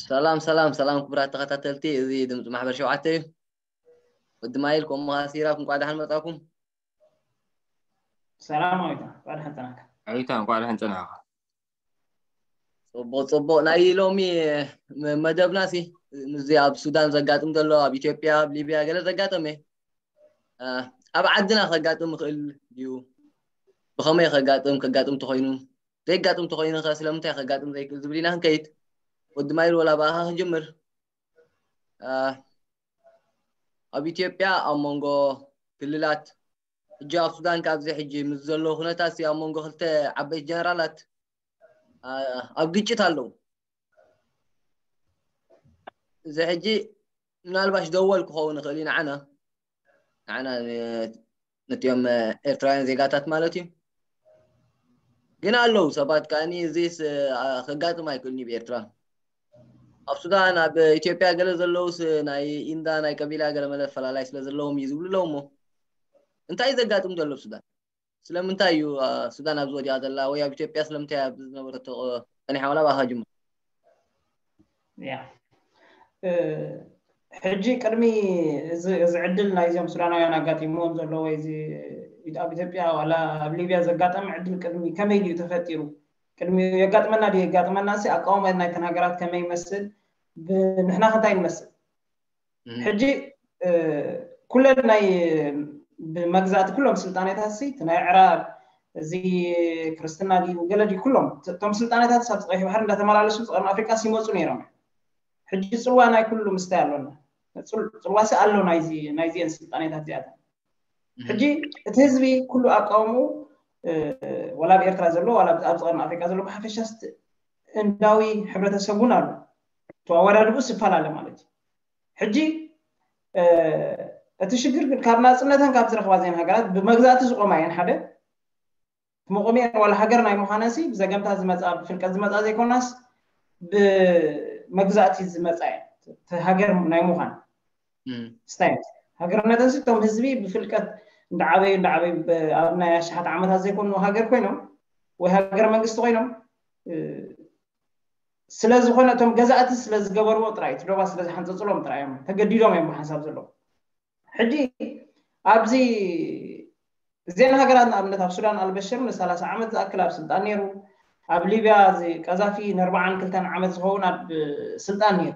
ሰላም ሰላም ሰላም፣ ክቡራት ተኸታተልቲ፣ እዚ ድምፂ ማሕበር ሸውዓተ እዩ። ወዲ ማይል፣ ከምኡ ኸዓ ሲራክ፣ እንኳዕ ደሓን መጻኩም። ሰላም ኣዊታ፣ እንኳዕ ደሓን ጸናሕካ። ኣዊታ፣ እንኳዕ ደሓን ጸናሕካ። ጽቡቕ ጽቡቕ። ናይ ሎሚ መ- መደብና ሲ ምስዚ ኣብ ሱዳን ዘጋጥም ዘሎ፣ ኣብ ኢትዮጵያ፣ ኣብ ሊብያ ገለ ዘጋጠመ፣ እ፣ ኣብ ዓድና ከጋጥም ይኽእል ድዩ? ብኸመይ ከጋጥም፣ ከጋጥም ተኾይኑ፣ ዘይጋጥም ተኾይኑ ከ ስለምንታይ ከጋጥም ዘይክእል ዝብል ኢና ክንከይድ። ወዲ ማይል፣ ወላ ብኣኻ ክንጅምር። እ፣ ኣብ ኢትዮጵያ ኣብ መንጎ ክልላት፣ ሕጂ ኣብ ሱዳን ካብዚ ሕጂ ምስ ዘሎ ኩነታት ሲ ኣብ መንጎ ክልተ ዓበይቲ ጀነራላት፣ እ፣ ኣብ ግጭት ኣለዉ። እዚ ሕጂ ምናልባሽ ደወል ክኸውን ይኽእል እዩ ንዓና፣ ንዓና ን- ነቲኦም ኤርትራውያን ዜጋታት ማለት እዩ። ግን ኣለዉ ሰባት ከኣኒ እዚስ፣ እ፣ ከጋጥም ኣይክእልን እዩ ብኤርትራ። ኣብ ሱዳን፣ ኣብ ኢትዮጵያ ገለ ዘለዉስ ናይ ኢንዳ ናይ ቀቢላ ገለ መለ ፈላላይ ስለ ዘለዎም እዩ ዝብሉ ኣለዉ። እሞ እንታይ እዩ ዘጋጥም ዘሎ ኣብ ሱዳን? ስለምንታይ እዩ፣ እ፣ ሱዳን ኣብዚ ወዲኣ ዘላ ወይ ኣብ ኢትዮጵያ ስለምንታይ ኣብ ዝነበረቶ ጸኒሓ? ዋላ ብኣኻ ጅምር። ያ እ፣ ሕጂ ቅድሚ እዚ እዚ ዕድል ናይዚኦም ሱዳናውያን ኣጋጢምዎም ዘሎ ወይ እዚ ኣብ ኢትዮጵያ ዋላ ኣብ ሊብያ ዘጋጠመ ዕድል ቅድሚ ከመይ ድዩ ተፈጢሩ? ቅድሚ የጋጥመና ድዩ የጋጥመና ሲ ኣቃውማ ናይተን ሃገራት ከመይ ይመስል? ብ- ንሕና ከ እንታይ ንመስል? ሕጂ እ፣ ኩለን ናይ ብመግዛእቲ ኩሎም ስልጣኔታት ሲ እቲ ናይ ዕራብ፣ እዚ ክርስትና ድዩ ገለ ድዩ ኩሎም ት- እቶም ስልጣኔታት ሳብ ቀይሕ ባሕሪ እንዳተመላለሱ ቀርኒ ኣፍሪቃ ሲመፁ ነይሮም። ሕጂ ፅልዋ ናይ ኩሉ ምስታይ ኣሎና። ፅል- ፅልዋ ሲ ኣሎ ናይዚ ናይዚአን ስልጣኔታት እዚኣተን። ሕጂ እቲ ህዝቢ ኩሉ ኣቃውሙ፣ እ፣ ዋላ ኣብ ኤርትራ ዘሎ ዋላ ኣብ ቀርኒ ኣፍሪቃ ዘሎ ብሓፈሻ ስ እንዳዊ ሕብረተሰብ እውን ኣሎ። ተዋወዳድቡ ስፈላለ ማለት እዩ። ሕጂ እ፣ እቲ ሽግር ግን ካብ ናፅነተን ካብ ዝረኽባ ዜን ሃገራት ብመግዛእቲ ዝቆማ እየን። ሓደ መቆሚያን ዋላ ሃገር ናይ ምዃነሲ ብዘገምታ ዝመፃ ብፍልቀት ዝመፃ ዘይኮናስ ብመግዛእቲ ዝመፃ እየን። እቲ ሃገር ናይ ምዃን ስታይ ሃገርነተንሲ እቶም ህዝቢ ብፍልቀት እንዳዓበዩ እንዳዓበዩ ብ- ኣብ ናይ ኣሽሓት ዓመታት ዘይኮኑ ሃገር ኮይኖም ወይ ሃገር መንግስቲ ኮይኖም እ፣ ስለ ዝኾነ እቶም ገዛእቲ ስለ ዝገበርዎ ጥራይ እቲ ዶባ ስለ ዝሓንፀፅሎም ጥራይ እዮም ተገዲዶም እዮም ብሓንሳብ ዘለዉ። ሕጂ ኣብዚ እዚአን ሃገራት ንኣብነት ኣብ ሱዳን ኣልበሽር ንሰላሳ ዓመት ዝኣክል ኣብ ስልጣን ነይሩ። ኣብ ሊብያ እዚ ቀዛፊ ንኣርባዓን ክልተን ዓመት ዝኸውን ኣብ ስልጣን ነይሩ።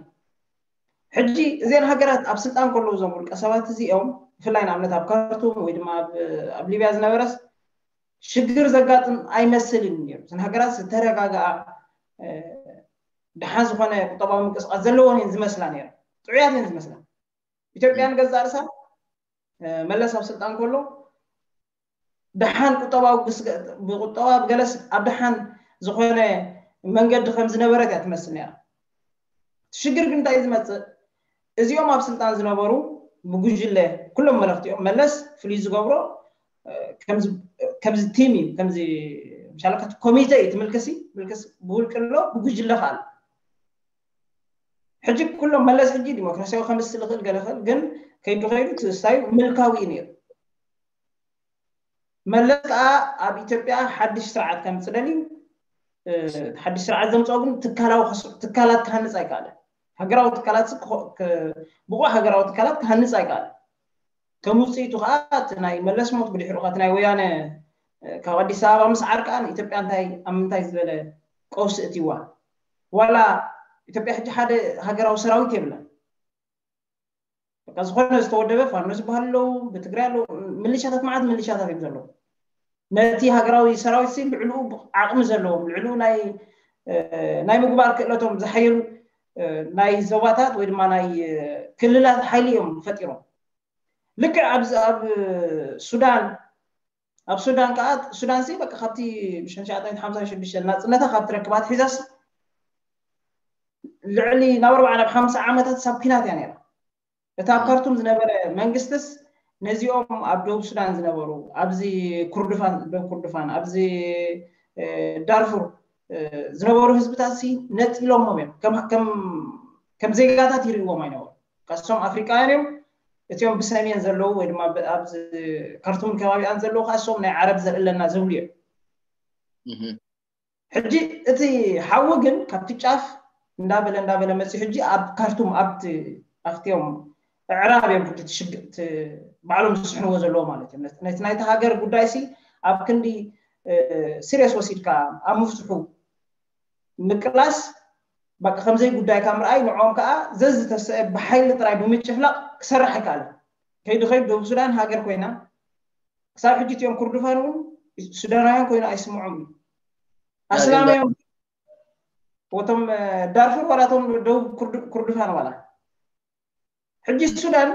ሕጂ እዚአን ሃገራት ኣብ ስልጣን ከለዉ እዞም ውልቀ ሰባት እዚኦም ብፍላይ ንኣብነት ኣብ ካርቱም ወይ ድማ ኣብ- ኣብ ሊብያ ዝነበረስ ሽግር ዘጋጥም ኣይመስልን ነይሩ። እዘን ሃገራት ዝተረጋግኣ እ፣ ደሓን ዝኾነ ቁጠባዊ ምንቅስቃስ ዘለወን እየን ዝመስላ ነይረን። ጥዑያት እየን ዝመስላ። ኢትዮጵያ ንገዛእ ርእሳ እ፣ መለስ ኣብ ስልጣን ከሎ ደሓን ቁጠባዊ ግስገ- ብቁጠባ ብገለስ ኣብ ደሓን ዝኾነ መንገዲ ከም ዝነበረት እያ ትመስል ነይራ። ሽግር ግን እንታይ እዩ ዝመፅእ? እዚኦም ኣብ ስልጣን ዝነበሩ ብጉጅለ ኩሎም መለኽቲ እዮም። መለስ ፍልይ ዝገብሮ እ፣ ከምዚ ከምዚ ቲም እዩ። ከምዚ ምሻለካ ኮሚተ እዩ ትምልክሲ ምልክስ ብውልቂ ኣሎ ብጉጅለ ከዓ ኣሎ። ሕጂ ኩሎም መለስ ሕጂ ዲሞክራሲያዊ ከምስል ይኽእል ገለ ይኽእል ግን ከይዱ ከይዱ ትስታዩ ምልካዊ እዩ ነይሩ። መለስ ከዓ ኣብ ኢትዮጵያ ሓድሽ ስርዓት ከምፅእ ደልዩ እ፣ ሓድሽ ስርዓት ዘምፅኦ ግን ትካላዊ ክስ- ትካላት ክሃንፅ ኣይከኣለን። ሃገራዊ ትካላት ስ- ክኾ- ክ- ብቑዕ ሃገራዊ ትካላት ክሃንፅ ኣይከኣለን። ከም ውፅኢቱ ከዓ እቲ ናይ መለስ ሞት ብድሕሩ ከዓ እቲ ናይ ወያነ እ፣ ካብ ኣዲስ ኣበባ ምስ ዓርቃ ንኢትዮጵያ እንታይ ኣብ ምንታይ ዝበለ ቀውሲ እትዋ ዋላ ኢትዮጵያ ሕጂ ሓደ ሃገራዊ ሰራዊት የብለን። በቃ ዝኾነ ዝተወደበ ፋኖ ዝበሃል ኣለዉ ብትግራይ ኣለዉ ምልሻታት መዓት ምልሻታት እዮም ዘለዉ። ነቲ ሃገራዊ ሰራዊት ሲ ልዕልኡ ዓቕሚ ዘለዎም ልዕልኡ ናይ እ፣ ናይ ምግባር ክእለቶም ዝሓየሉ እ፣ ናይ ዞባታት ወይ ድማ ናይ እ፣ ክልላት ሓይሊ እዮም ፈጢሮም። ልክዕ ኣብዚ ኣብ ሱዳን ኣብ ሱዳን ከዓ ሱዳን ሲ በቃ ካብቲ ብሽሕን ትሽዓተ ሚእትን ሓምሳን ሽዱሽተን ናፅነታ ካብ ትረክብ ኣትሒዛስ ልዕሊ ናብ ኣርባዓ ናብ ሓምሳ ዓመታት ሳብ ኲናት እያ ነይራ። እቲ ኣብ ካርቱም ዝነበረ መንግስትስ ነዚኦም ኣብ ደቡብ ሱዳን ዝነበሩ ኣብዚ ኩርዱፋን ደቡብ ኩርዱፋን ኣብዚ እ፣ ዳርፉር እ፣ ዝነበሩ ህዝብታት ሲ ነፂሎሞም እዮም። ከም ከም ከም ዜጋታት ይርእዎም ኣይነበሩ። ከሶም ኣፍሪቃውያን እዮም። እቲኦም ብሰሜን ዘለዉ ወይ ድማ ብ- ኣብዚ ካርቱምን ከባቢኣን ዘለዉ ከዓ እሶም ናይ ዓረብ ዘርእለና ዝብሉ እዮም። ሕጂ እቲ ሓዊ ግን ካብቲ ጫፍ እንዳበለ እንዳበለ መፂ ሕጂ ኣብ ካርቱም ኣብቲ ኣብቲኦም ኣዕራብ እዮም ሕጂ ትሽግ ባዕሎም ዝስሕንዎ ዘለዎ ማለት እዮም። ነቲ ናይቲ ሃገር ጉዳይ ሲ ኣብ ክንዲ ሲሪየስ ወሲድካ ኣብ ምፍትሑ ምቅላስ በቃ ከምዘይ ጉዳይካ ምርኣይ ንዕኦም ከዓ ዘዝተሰአ ብሓይሊ ጥራይ ብምጭፍላቕ ክሰርሕ ኣይከኣለ። ከይዱ ከይዱ ደቡብ ሱዳን ሃገር ኮይና ክሳብ ሕጂ እቲኦም ኩርዱፋን እውን ሱዳናውያን ኮይኑ ኣይስምዖም እዩ። ኣስላም እዮም። ወቶም ዳርፉር ዋላቶም ደቡብ ኩርዱፋን ዋላ ሕጂ ሱዳን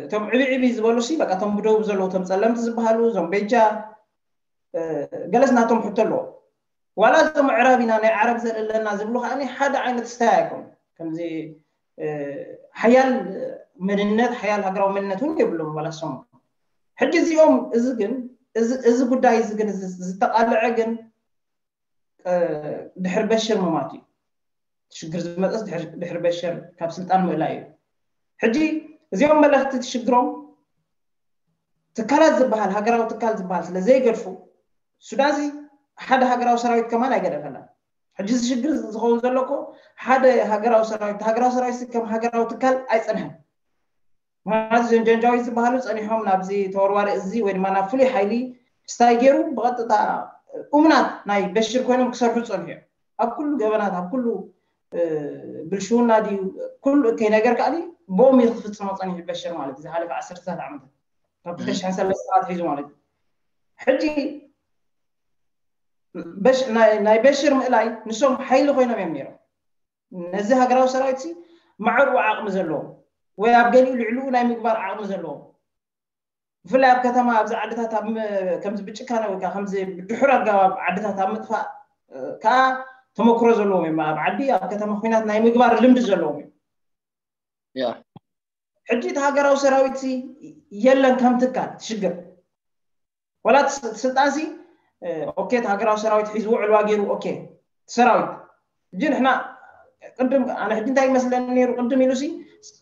እቶም ዕብዕቢ ዝበሉ ሲ በቃ እቶም ብደቡብ ዘለዉ እቶም ፀለምቲ ዝበሃሉ እዞም ቤጃ ገለስ ናቶም ሕቶ ኣለዎ። ዋላ እዞም ኣዕራብ ኢና ናይ ዓረብ ዘለለና ዝብሉ ከዓ ሓደ ዓይነት ስታይ ኣይኮኑ። ከምዚ ሓያል መንነት ሓያል ሃገራዊ መንነት እውን የብሎም ዋላ ሶም። ሕጂ እዚኦም እዚ ግን እዚ ጉዳይ እዚ ግን ዝተቃልዐ ግን ድሕሪ በሽር ምማት እዩ። ሽግር ዝመፀስ ድሕሪ በሽር ካብ ስልጣን ምእላይ እዩ። ሕጂ እዚኦም መለኽቲ ትሽግሮም ትካላት ዝበሃል ሃገራዊ ትካል ዝበሃል ስለ ዘይገድፉ ሱዳን ሲ ሓደ ሃገራዊ ሰራዊት ከማን ኣይገደፈላን። ሕጂ እዚ ሽግር ዝኸውን ዘሎ እኮ ሓደ ሃገራዊ ሰራዊት ሃገራዊ ሰራዊት ከም ሃገራዊ ትካል ኣይፀንሐን። ምክንያቱ እዞም ጀንጃዊት ዝበሃሉ ፀኒሖም ናብዚ ተወርዋሪ እዚ ወይ ድማ ናብ ፍሉይ ሓይሊ ስታይ ገይሩ ብቐጥታ እሙናት ናይ በሽር ኮይኖም ክሰርሑ ዝፀንሑ እዮም። ኣብ ኩሉ ገበናት ኣብ ኩሉ ብልሽውና ድዩ ኩሉ እከይ ነገር ከዓ ብኦም እዩ ክፍፅሞ ፀኒሑ በሽር ማለት እዩ። ዝሓለፈ ዓሰርተታት ዓመታት ካብ ክልተ ሽሕን ሰለስተን ኣትሒዙ ማለት እዩ። ሕጂ ናይ በሽር ምእላይ ንሶም ሓይሊ ኮይኖም እዮም ነይሮም። ነዚ ሃገራዊ ሰራዊት ሲ ማዕርኡ ዓቕሚ ዘለዎም ወይ ኣብ ገሊኡ ልዕልኡ ናይ ምግባር ዓቕሚ ዘለዎም ብፍላይ ኣብ ከተማ ኣብዚ ዓድታት ከምዚ ብጭካነ ወይ ከምዚ ብድሑር ኣገባብ ዓድታት ኣብ ምጥፋእ ከዓ ተመክሮ ዘለዎም እዮም። ኣብ ዓዲ ኣብ ከተማ ኩናት ናይ ምግባር ልምዲ ዘለዎም እዮም። ሕጂ እቲ ሃገራዊ ሰራዊት የለን ከም ትካል ትሽግር ወላ ስልጣን ሲ ኦኬ እቲ ሃገራዊ ሰራዊት ሒዝዎ ዕልዋ ገይሩ ኦኬ ሰራዊት ሕጂ ንሕና ቅድም ኣነ ሕጂ እንታይ ይመስለኒ ነይሩ ቅድም ኢሉ ሲ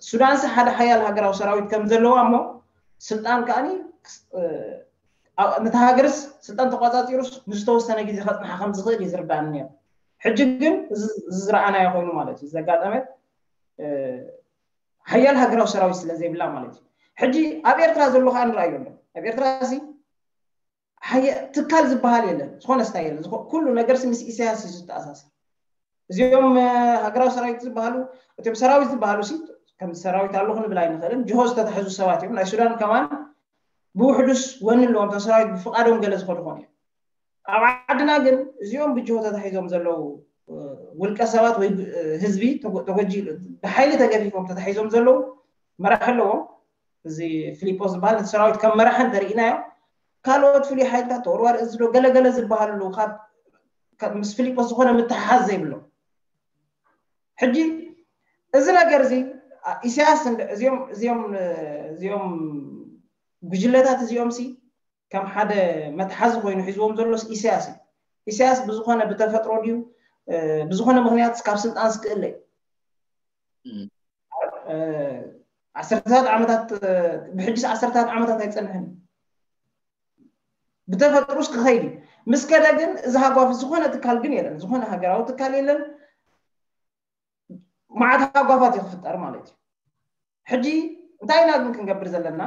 ሱዳን ሲ ሓደ ሓያል ሃገራዊ ሰራዊት ከም ዘለዋ እሞ ስልጣን ከዓኒ ነቲ ሃገርስ ስልጣን ተቋፃፂሩስ ንዝተወሰነ ግዜ ከፅንሓ ከም ዝኽእል እዩ ዝርዳእኒ ነይሩ። ሕጂ ግን እዚ ዝረኣናዮ ኮይኑ ማለት እዩ ዘጋጠመ ሓያል ሃገራዊ ሰራዊት ስለ ዘይብላ ማለት እዩ። ሕጂ ኣብ ኤርትራ ዘሎ ከዓ ንረኣዮ ኣሎ ኣብ ኤርትራ ሲ ትካል ዝበሃል የለን ዝኾነ ስታይ የለን። ኩሉ ነገር ሲ ምስ ኢሳያስ እዩ ዝተኣሳሰር። እዚኦም ሃገራዊ ሰራዊት ዝበሃሉ እቶም ሰራዊት ዝበሃሉ ሲ ከም ሰራዊት ኣለኹ ንብል ኣይንኽእልን። ጅሆ ዝተታሕዙ ሰባት እዮም። ናይ ሱዳን ከማን ብውሕዱስ ወኒ ኣለዎም። እቶም ሰራዊት ብፍቃዶም ገለ ዝኸዱ ኾኑ እዮም። ኣብ ዓድና ግን እዚኦም ብጅሆ ተታሒዞም ዘለዉ ውልቀ ሰባት ወይ ህዝቢ ተጎጂ ብሓይሊ ተገፊፎም ተታሒዞም ዘለዉ መራሒ ኣለዎም። እዚ ፊሊጶስ ዝበሃል ነቲ ሰራዊት ከም መራሒ እንተርኢናዮ ካልኦት ፍሉይ ሓይልታት ተወርዋሪ እዚ ዶ ገለገለ ዝበሃሉ ምስ ፊሊጶስ ዝኾነ ምትሓሓዝ ዘይብሎም ሕጂ እዚ ነገር እዚ ኢሳያስ እዚኦም እዚኦም እዚኦም ጉጅለታት እዚኦም ሲ ከም ሓደ መትሓዚ ኮይኑ ሒዝዎም ዘሎስ ኢሳያስ እዩ። ኢሳያስ ብዝኾነ ብተፈጥሮ ድዩ ብዝኾነ ምክንያት ካብ ስልጣን ዝክእለ እዩ። ዓሰርተታት ዓመታት ብሕጅስ ዓሰርተታት ዓመታት ኣይፀንሕን ብተፈጥሮስ ክኸይድ እዩ። ምስ ከደ ግን እዚ ሃጓፍ ዝኾነ ትካል ግን የለን። ዝኾነ ሃገራዊ ትካል የለን። መዓት ሃጓፋት እዩ ክፍጠር ማለት እዩ። ሕጂ እንታይ ኢና ግን ክንገብር ዘለና?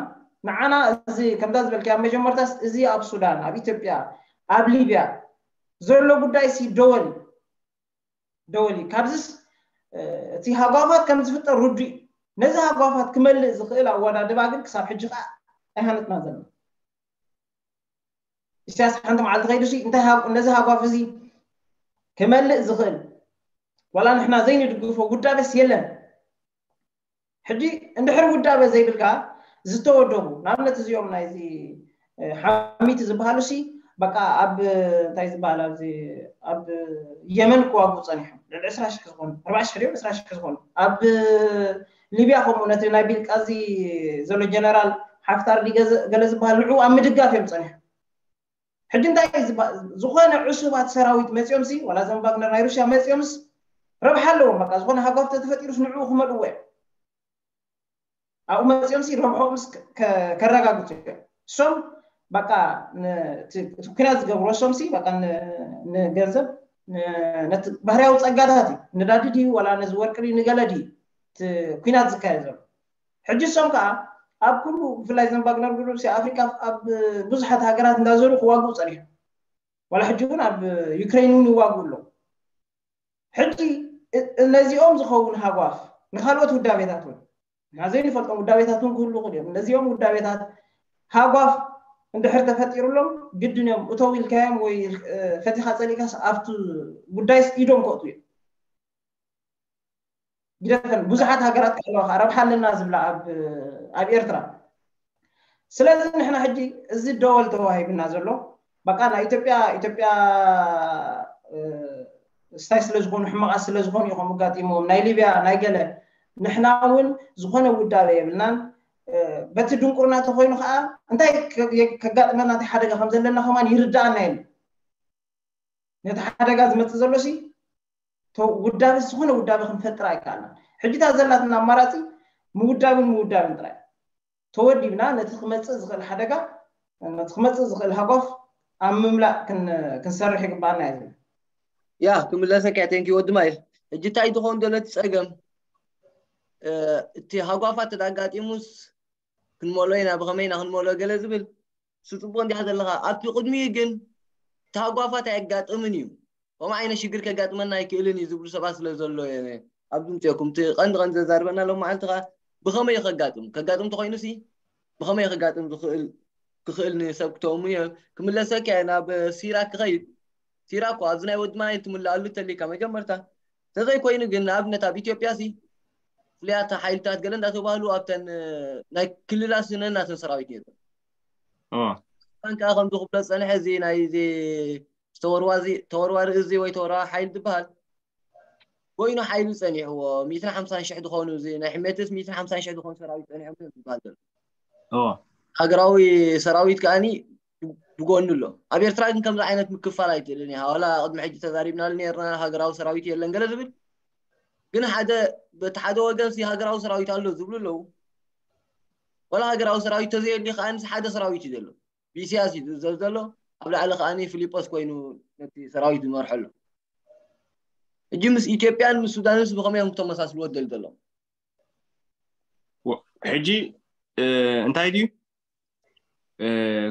ንዓና እዚ ከምዛ ዝበልኪ ኣብ መጀመርታስ እዚ ኣብ ሱዳን ኣብ ኢትዮጵያ ኣብ ሊብያ ዘሎ ጉዳይ ሲ ደወል ደወል እዩ። ካብዚስ እቲ ሃጓፋት ከም ዝፍጠር ርዱ እዩ። ነዚ ሃጓፋት ክመልእ ዝኽእል ኣወዳድባ ግን ክሳብ ሕጂ ከዓ ኣይሃነትና ዘለና። ኢሳያስ ሓንቲ መዓልቲ ከይዱ ሲ እንታይ ነዚ ሃጓፍ እዚ ክመልእ ዝኽእል ዋላ ንሕና ዘይንድግፎ ውዳበስ የለን። ሕጂ እንድሕር ውዳበ ዘይብልካ ዝተወደቡ ንኣብነት እዚኦም ናይዚ ሓሚቲ ዝበሃሉ ሲ በቃ ኣብ እንታይ ዝበሃል ኣብዚ ኣብ የመን ክዋግኡ ፀኒሖም ልዕሊ ዕስራ ሽሕ ዝኾኑ ኣርባዓ ሽሕ ድዮም ዕስራ ሽሕ ዝኾኑ ኣብ ሊብያ ከምኡ ነቲ ናይ ቢልቃዚ ዘሎ ጀነራል ሓፍታር ገለ ዝበሃል ንዕኡ ኣብ ምድጋፍ እዮም ፀኒሖም። ሕጂ እንታይ ዝኾነ ዕሱባት ሰራዊት መፂኦም ሲ ዋላ እዞም ቫግነር ናይ ሩስያ መፂኦምስ ረብሓ ኣለዎም። በቃ ዝኾነ ሃጓፍ ተተፈጢሩስ ንዕኡ ክመልእዎ እዮም። ኣብኡ መፂኦም ሲ ረብሖም ከረጋግፁ እዮም። እሶም በቃ ኩናት ዝገብርዎ እሶም ሲ በቃ ንገንዘብ ነቲ ባህርያዊ ጸጋታት እዩ። ነዳዲ ድዩ ዋላ ነዚ ወርቂ ድዩ ንገለ ድዩ እቲ ኲናት ዝካየድ ዘሎ? ሕጂ እሶም ከዓ ኣብ ኩሉ ብፍላይ ዘን ቫግነር ግሩፕ ኣፍሪካ ኣብ ብዙሓት ሃገራት እንዳዘሩ ክዋግኡ ጸኒሑ። ዋላ ሕጂ እውን ኣብ ዩክሬን እውን ይዋግኡ ኣለዉ። ሕጂ ነዚኦም ዝኸውን ሃጓፍ ንካልኦት ውዳቤታት እውን እና ዘይንፈልጦም ውዳቤታት እውን ክህሉ ይኽእሉ እዮም። ነዚኦም ውዳቤታት ሃጓፍ እንድሕር ተፈጢሩሎም ግድን እዮም እተው ኢልካዮም ወይ ፈቲኻ ጸሊእካስ ኣብቲ ጉዳይስ ኢዶም ከእቱ እዮም። ግደፈን ብዙሓት ሃገራት ከለዋ ረብሓ ኣለና ዝብላ ኣብ ኤርትራ። ስለዚ ንሕና ሕጂ እዚ ደወል ተዋሂብና ዘሎ በቃ ናይ ኢትዮጵያ ኢትዮጵያ ስታይ ስለዝኾኑ ሕማቓት ስለዝኾኑ ኢኹም ኣጋጢሞም ናይ ሊብያ ናይ ገለ ንሕና እውን ዝኾነ ውዳበ የብልናን። በቲ ድንቁርና ተኮይኑ ከዓ እንታይ ከጋጥመና እንታይ ሓደጋ ከም ዘለና ከማን ይርዳኣና የለን። ነቲ ሓደጋ ዝመፅእ ዘሎ ሲ ውዳበ ዝኾነ ውዳበ ክንፈጥር ኣይከኣልናን። ሕጂታት ዘላትና ኣማራፂ ምውዳብን ምውዳብን ጥራይ። ተወዲብና ነቲ ክመፅእ ዝኽእል ሓደጋ ነቲ ክመፅእ ዝኽእል ሃጓፍ ኣብ ምምላእ ክንሰርሕ ይግባኣና እዩ። ያ ክምለሰካ ቴንኪ ወዲ ማይል። ሕጂ እንታይ ዝኸውን ዘሎ እቲ ፀገም እቲ ሃጓፋት ተዳጋጢሙስ ክንመሎ ኢና ብኸመይ ኢና ክንመሎ ገለ ዝብል ስፅቡቅ እንዲያ ዘለካ ኣብቲ ቅድሚኡ ግን እቲ ሃጓፋት ኣየጋጥምን እዩ። ከምኡ ዓይነት ሽግር ከጋጥመና ኣይክእልን እዩ ዝብሉ ሰባት ስለ ዘሎ ኣብዚ ምፅኦኩም እቲ ቀንዲ ቀንዲ ዘዛርበና ሎም መዓልቲ ከዓ ብኸመይ ከጋጥም ከጋጥም ተኮይኑ ሲ ብኸመይ ከጋጥም ዝኽእል ክኽእል ንሰብ ክተእሙ እየ ክምለሰካ እየ ናብ ሲራ ክኸይድ ሲራ እኮ ኣብዚ ናይ ወዲ ማይ ትምልኣሉ ተሊካ መጀመርታ ተዘይኮይኑ ግን ንኣብነት ኣብ ኢትዮጵያ ሲ ፍሉያት ሓይልታት ገለ እንዳተባህሉ ኣብተን ናይ ክልላት ስነን ናተን ሰራዊት ነይሩ ኦ ካን ከዓ ከምዚ ክብሎ ዝፀንሐ እዚ ናይ እዚ ተወርዋዚ ተወርዋሪ እዚ ወይ ተወርዋሪ ሓይል ዝበሃል ኮይኑ ሓይሉ ፀኒሕዎ ሚእትን ሓምሳን ሽሕ ዝኾኑ እዚ ናይ ሕሜትስ ሚእትን ሓምሳን ሽሕ ዝኾኑ ሰራዊት ፀኒሖም እዮም ዝበሃል ዘሎ ኦ ሃገራዊ ሰራዊት ከዓኒ ብጎኑ ኣሎ ኣብ ኤርትራ ግን ከምዚ ዓይነት ምክፋል ኣይትእልን እያ ዋላ ቅድሚ ሕጂ ተዛሪብናሉ ነርና ሃገራዊ ሰራዊት የለን ገለ ዝብል ግን ሓደ በቲ ሓደ ወገን ሲ ሃገራዊ ሰራዊት ኣሎ ዝብሉ ኣለዉ ዋላ ሃገራዊ ሰራዊት ተዘየሊ ከዓ ሓደ ሰራዊት እዩ ዘሎ ብኢሳያስ እዩ ዝእዘዝ ዘሎ ኣብ ላዕሊ ከዓ ፊሊጶስ ኮይኑ ነቲ ሰራዊት ዝመርሖ ኣሎ ሕጂ ምስ ኢትዮጵያን ምስ ሱዳንስ ብከመይ እዮም ክተመሳስልዎ ደል ዘለዎም ሕጂ እንታይ ድዩ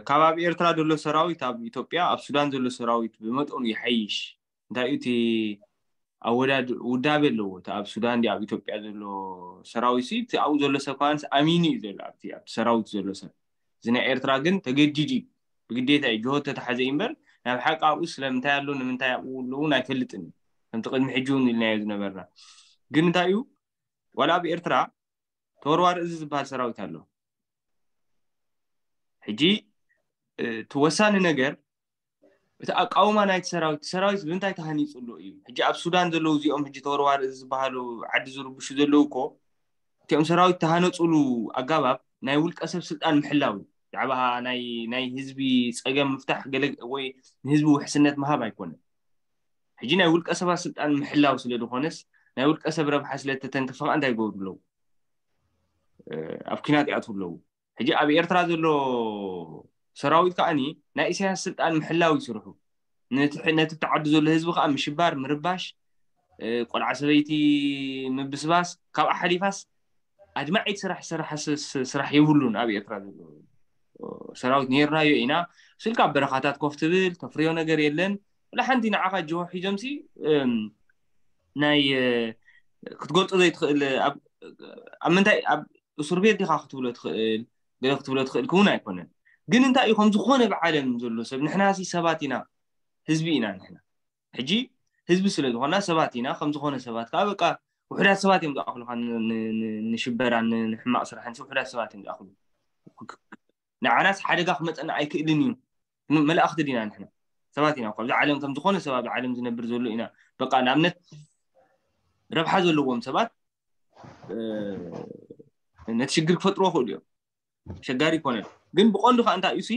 ካብ ኣብ ኤርትራ ዘሎ ሰራዊት ኣብ ኢትዮጵያ ኣብ ሱዳን ዘሎ ሰራዊት ብመጠኑ ይሓይሽ እንታይ እዩ እቲ ኣወዳድ ውዳቤ ኣለዎ እቲ ኣብ ሱዳን ዲ ኣብ ኢትዮጵያ ዘሎ ሰራዊት ሲ እቲ ኣብኡ ዘሎ ሰብ ከማንስ ኣሚኑ እዩ ዘሎ ኣብቲ ኣብቲ ሰራዊት ዘሎ ሰብ እዚ ናይ ኤርትራ ግን ተገዲዱ እዩ ብግዴታ እዩ ጅሆት ተታሓዘ እዩ እምበር ናብ ሓቂ ኣብኡ ስለምንታይ ኣሎ ንምንታይ ኣብኡ ኣለውን ኣይፈልጥን እዩ ከምቲ ቅድሚ ሕጂ እውን ኢልናዮ ዝነበርና ግን እንታይ እዩ ዋላ ኣብ ኤርትራ ተወርዋሪ እዚ ዝበሃል ሰራዊት ኣሎ ሕጂ እቲ ወሳኒ ነገር እቲ ኣቃውማ ናይቲ ሰራዊት ሰራዊት ብምንታይ ተሃኒፁ ኣሎ እዩ ሕጂ ኣብ ሱዳን ዘለዉ እዚኦም ሕጂ ተወርዋሪ እዚ ዝበሃሉ ዓዲ ዝርብሹ ዘለዉ እኮ እቲኦም ሰራዊት ተሃነፁሉ ኣጋባብ ናይ ውልቀ ሰብ ስልጣን ምሕላው እዩ ብዛዕባ ናይ ህዝቢ ፀገም ምፍታሕ ገለ ወይ ንህዝቢ ውሕስነት ምሃብ ኣይኮነን ሕጂ ናይ ውልቀ ሰባት ስልጣን ምሕላው ስለ ዝኾነስ ናይ ውልቀ ሰብ ረብሓ ስለ ተተንክፈ ከዓ እንታይ ይገብሩ ኣለዉ ኣብ ኲናት ይኣትዉ ኣለዉ ሕጂ ኣብ ኤርትራ ዘሎ ሰራዊት ከዓኒ ናይ ኢሳያስ ስልጣን ምሕላው ይስርሑ ነቲ ተዓዲ ዘሎ ህዝቢ ከዓ ምሽባር ምርባሽ ቆልዓ ሰበይቲ ምብስባስ ካብኣ ሓሊፋስ ኣድማዒት ስራሕ ዝሰርሓ ስራሕ የብሉን ኣብ ኤርትራ ዘሎ ሰራዊት ነርናዮ ኢና ስልካ በረኻታት ኮፍ ትብል ተፍርዮ ነገር የለን ወላ ሓንቲ ንዓኻ ጅሆ ሒዞምሲ ናይ ክትገልፆ ዘይትኽእል ኣብ ምንታይ ኣብ እሱር ቤት ዲኻ ክትብሎ ትኽእል ገለ ክትብሎ ትኽእል ክውን ኣይኮነን ግን እንታይ እዩ ከም ዝኾነ ብዓለም ዘሎ ሰብ ንሕና ሲ ሰባት ኢና ህዝቢ ኢና ንሕና ሕጂ ህዝቢ ስለ ዝኾና ሰባት ኢና ከም ዝኾነ ሰባት ከዓ በቃ ውሕዳት ሰባት እዮም ዝኣኽሉካ ንሽበራን ንሕማቕ ስራሕን ውሕዳት ሰባት እዮም ዝኣኽሉ ንዓናስ ሓደጋ ክመፀና ኣይክእልን እዩ መላእኽቲ ዲና ንሕና ሰባት ኢና ኣብዚ ዓለም ከም ዝኾነ ሰብ ኣብዚ ዓለም ዝነብር ዘሎ ኢና በቃ ንኣብነት ረብሓ ዘለዎም ሰባት ነቲ ሽግር ክፈጥርዎ ክእሉ እዮም ሸጋሪ ይኮነን ግን ብቐንዱ ከዓ እንታይ እዩ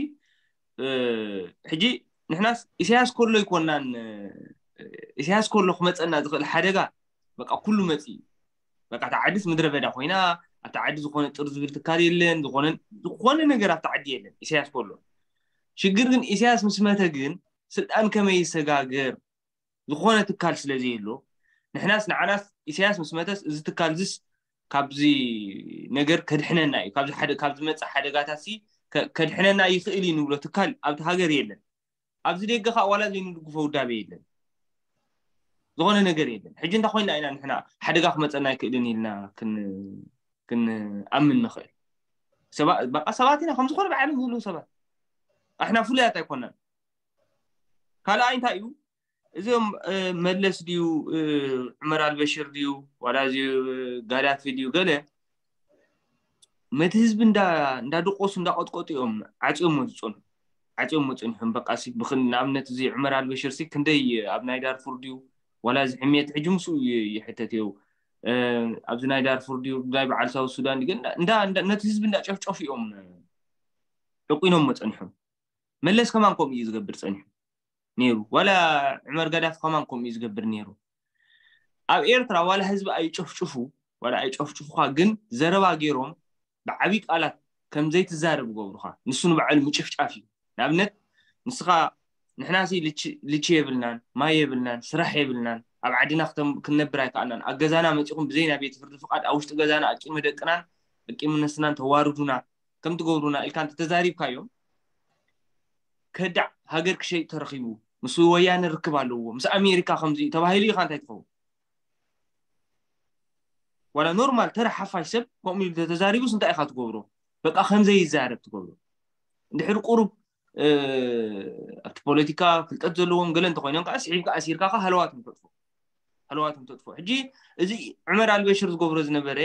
ሕጂ ንሕናስ ኢሳያስ ከሎ ይኮናን ኢሳያስ ከሎ ክመፀና ዝኽእል ሓደጋ በቃ ኩሉ መፂ እዩ በቃ እታ ዓድስ ምድረ በዳ ኮይና ኣብታ ዓዲ ዝኾነ ጥር ዝብል ትካል የለን ዝኾነ ነገር ኣብታ ዓዲ የለን ኢሳያስ ከሎ ሽግር ግን ኢሳያስ ምስ መተ ግን ስልጣን ከመይ ይሰጋገር ዝኾነ ትካል ስለ ዘይህሉ፣ ንሕናስ ንዓናስ ኢሳያስ ምስ መተስ እዚ ትካል ዝስ ካብዚ ነገር ከድሕነና እዩ፣ ካብዚ ሓደ ካብ ዝመጽእ ሓደጋታት ሲ ከ- ከድሕነና ይኽእል እዩ ንብሎ ትካል ኣብቲ ሃገር የለን። ኣብዚ ደገ ከዓ ዋላ ዘይንድግፎ ውዳቤ የለን፣ ዝኾነ ነገር የለን። ሕጂ እንታይ ኮይና ኢና ንሕና ሓደጋ ክመፀና ኣይክእልን ኢልና ክን ክንኣምን ንኽእል? ሰባ- በቃ ሰባት ኢና፣ ከም ዝኾነ ብዓለም ዘለዉ ሰባት ኣሕና ፍሉያት ኣይኮናን። ካልኣይ እንታይ እዩ እዚኦም መለስ ድዩ ዑመር ኣልበሽር ድዩ ዋላ እዚ ጋዳፊ ድዩ ገለ መቲ ህዝቢ እንዳደቆሱ እንዳቆጥቆጡ እዮም ዓፅዮም ዝፀኑ ዓፅዮም መፅንሖም በቃ ንኣብነት እዚ ዑመር ኣልበሽር ሲ ክንደይ ኣብ ናይ ዳርፉር ድዩ ዋላ እዚ ሕሜት ሕጂ ምስኡ ይሕተት እዩ ኣብዚ ናይ ዳርፉር ድዩ ናይ በዓል ሳውት ሱዳን ድዩ ነቲ ህዝቢ እንዳጨፍጨፉ እዮም ዕቂኖም መፀንሖም መለስ ከማን ከምኡ እዩ ዝገብር ፀኒሑ ነይሩ ዋላ ዑመር ጋዳፊ ከማን ከምኡ እዩ ዝገብር ነይሩ ኣብ ኤርትራ ዋላ ህዝቢ ኣይጨፍጭፉ ዋላ ኣይጨፍጭፉኻ ግን ዘረባ ገይሮም ብዓብዪ ቃላት ከም ዘይትዛረብ ይገብሩኻ ንሱ ንባዕሉ ምጭፍጫፍ እዩ ንኣብነት ንስኻ ንሕናሲ ልቺ የብልናን ማይ የብልናን ስራሕ የብልናን ኣብ ዓድና ክነብር ኣይከኣልናን ኣብ ገዛና መፂኹም ብዘይ ናይ ቤት ፍርዲ ፍቃድ ኣብ ውሽጢ ገዛና ኣብ ቂሚ ደቅናን ኣብ ቂሚ ነስናን ተዋርዱና ከም ትገብሩና ኢልካ እንተተዛሪብካዮም ከዳዕ ሃገር ክሸይጥ ተረኺቡ ምስ ወያነ ርክብ ኣለዎ ምስ ኣሜሪካ ከምዚ ተባሂሉ ኢኻ እንታይ ትኸውን ዋላ ኖርማል ተራ ሓፋሽ ሰብ ከምኡ ኢሉ ተተዛሪቡስ እንታይ ኢኻ ትገብሮ በቃ ከምዘይ ይዛረብ ትገብሮ እንድሕር ቁሩብ ኣብቲ ፖለቲካ ፍልጠት ዘለዎም ገለ እንተኮይኖም ከዓ ስሒብካ ኣሲርካ ሃለዋት ምተጥፎ ሃለዋት ምተጥፎ ሕጂ እዚ ዑመር ኣልበሽር ዝገብሮ ዝነበረ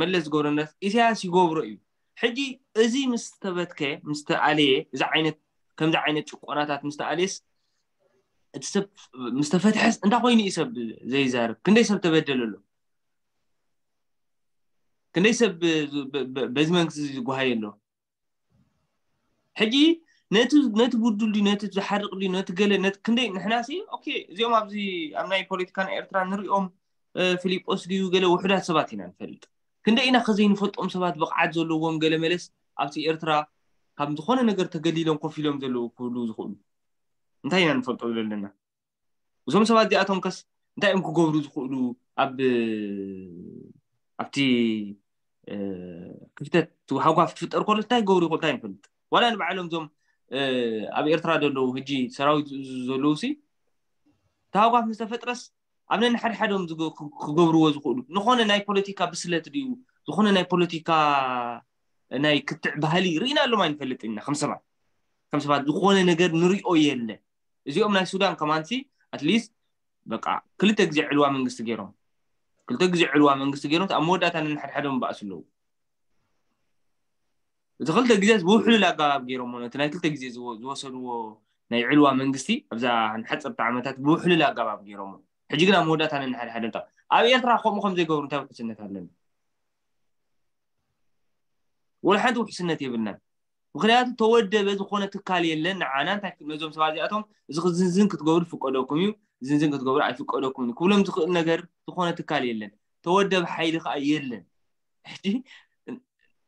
መለስ ዝገብሮ ኢሳያስ ይገብሮ እዩ ሕጂ እዚ ምስ ተበትከ ምስ ተኣለየ እዚ ዓይነት ከምዚ ዓይነት ጭቆናታት ምስ ተኣለየስ እቲ ሰብ ምስ ተፈትሐስ እንታይ ኮይኑ እዩ ሰብ ዘይዛረብ ክንደይ ሰብ ተበደለ ኣሎ ክንደይ ሰብ በዚ መንግስቲ ዝጓሃየ ኣሎ ሕጂ ነቲ ነቲ ብዱል ድዩ ነቲ ዝሓርቕ ድዩ ነቲ ገለ ነቲ ክንደይ ንሕና ሲ ኦኬ እዚኦም ኣብዚ ኣብ ናይ ፖለቲካ ናይ ኤርትራ ንሪኦም ፊሊጶስ ድዩ ገለ ውሑዳት ሰባት ኢና ንፈልጥ ክንደይ ኢና ከዘይንፈልጦም ሰባት ብቕዓት ዘለዎም ገለ መለስ ኣብቲ ኤርትራ ካብ ዝኾነ ነገር ተገሊሎም ኮፍ ኢሎም ዘለዉ ክህሉ ዝኽእሉ እንታይ ኢና ንፈልጦ ዘለና እዞም ሰባት እዚኣቶም ከስ እንታይ እዮም ክገብሩ ዝኽእሉ ኣብ ኣብቲ ክፍተት ሃጓፍ ትፍጠር ከሎ እንታይ ክገብሩ ይኽእሉ እንታይ ንፈልጥ ዋላ ንባዕሎም እዞም ኣብ ኤርትራ ዘለዉ ህጂ ሰራዊት ዝእዙ ዘለዉ ሲ ተሃጓፍ ምስ ተፈጥረስ ኣብ ነንሓድሓዶም ክገብርዎ ዝኽእሉ ንኾነ ናይ ፖለቲካ ብስለት ድዩ ዝኾነ ናይ ፖለቲካ ናይ ክትዕ ባህሊ ርኢና ኣሎም ኣይንፈልጥ ኢና ከም ሰባት ከም ሰባት ዝኾነ ነገር ንሪኦ የለ እዚኦም ናይ ሱዳን ከማንሲ ኣትሊስት በቃ ክልተ ግዜ ዕልዋ መንግስቲ ገይሮም ክልተ ግዜ ዕልዋ መንግስቲ ገይሮም ኣብ መወዳእታ ነንሓድሓዶም ባእሱ ኣለዉ እቲ ክልተ ግዜስ ብውሕሉል ኣገባብ ገይሮሞ ነቲ ናይ ክልተ ግዜ ዝወሰድዎ ናይ ዕልዋ መንግስቲ ኣብዛ ንሓፀርቲ ዓመታት ብውሕሉል ኣገባብ ገይሮሞ ሕጂ ግን ኣብ መወዳእታ ነንሓድሓዶም ኣብ ኤርትራ ከምኡ ከም ዘይገብሩ እንታይ ውሕስነት ኣለና ወላ ሓንቲ ውሕስነት የብልናን ምክንያቱ ተወደበ ዝኾነ ትካል የለን ንዓና እንታይ ነዞም ሰባት እዚኣቶም እዚ ዝንዝን ክትገብሩ ፍቀደኩም እዩ ዝንዝን ክትገብሩ ኣይፍቀደኩም እዩ ክብሎም ዝኽእል ነገር ዝኾነ ትካል የለን ተወደበ ሓይሊ ከዓ የለን ሕጂ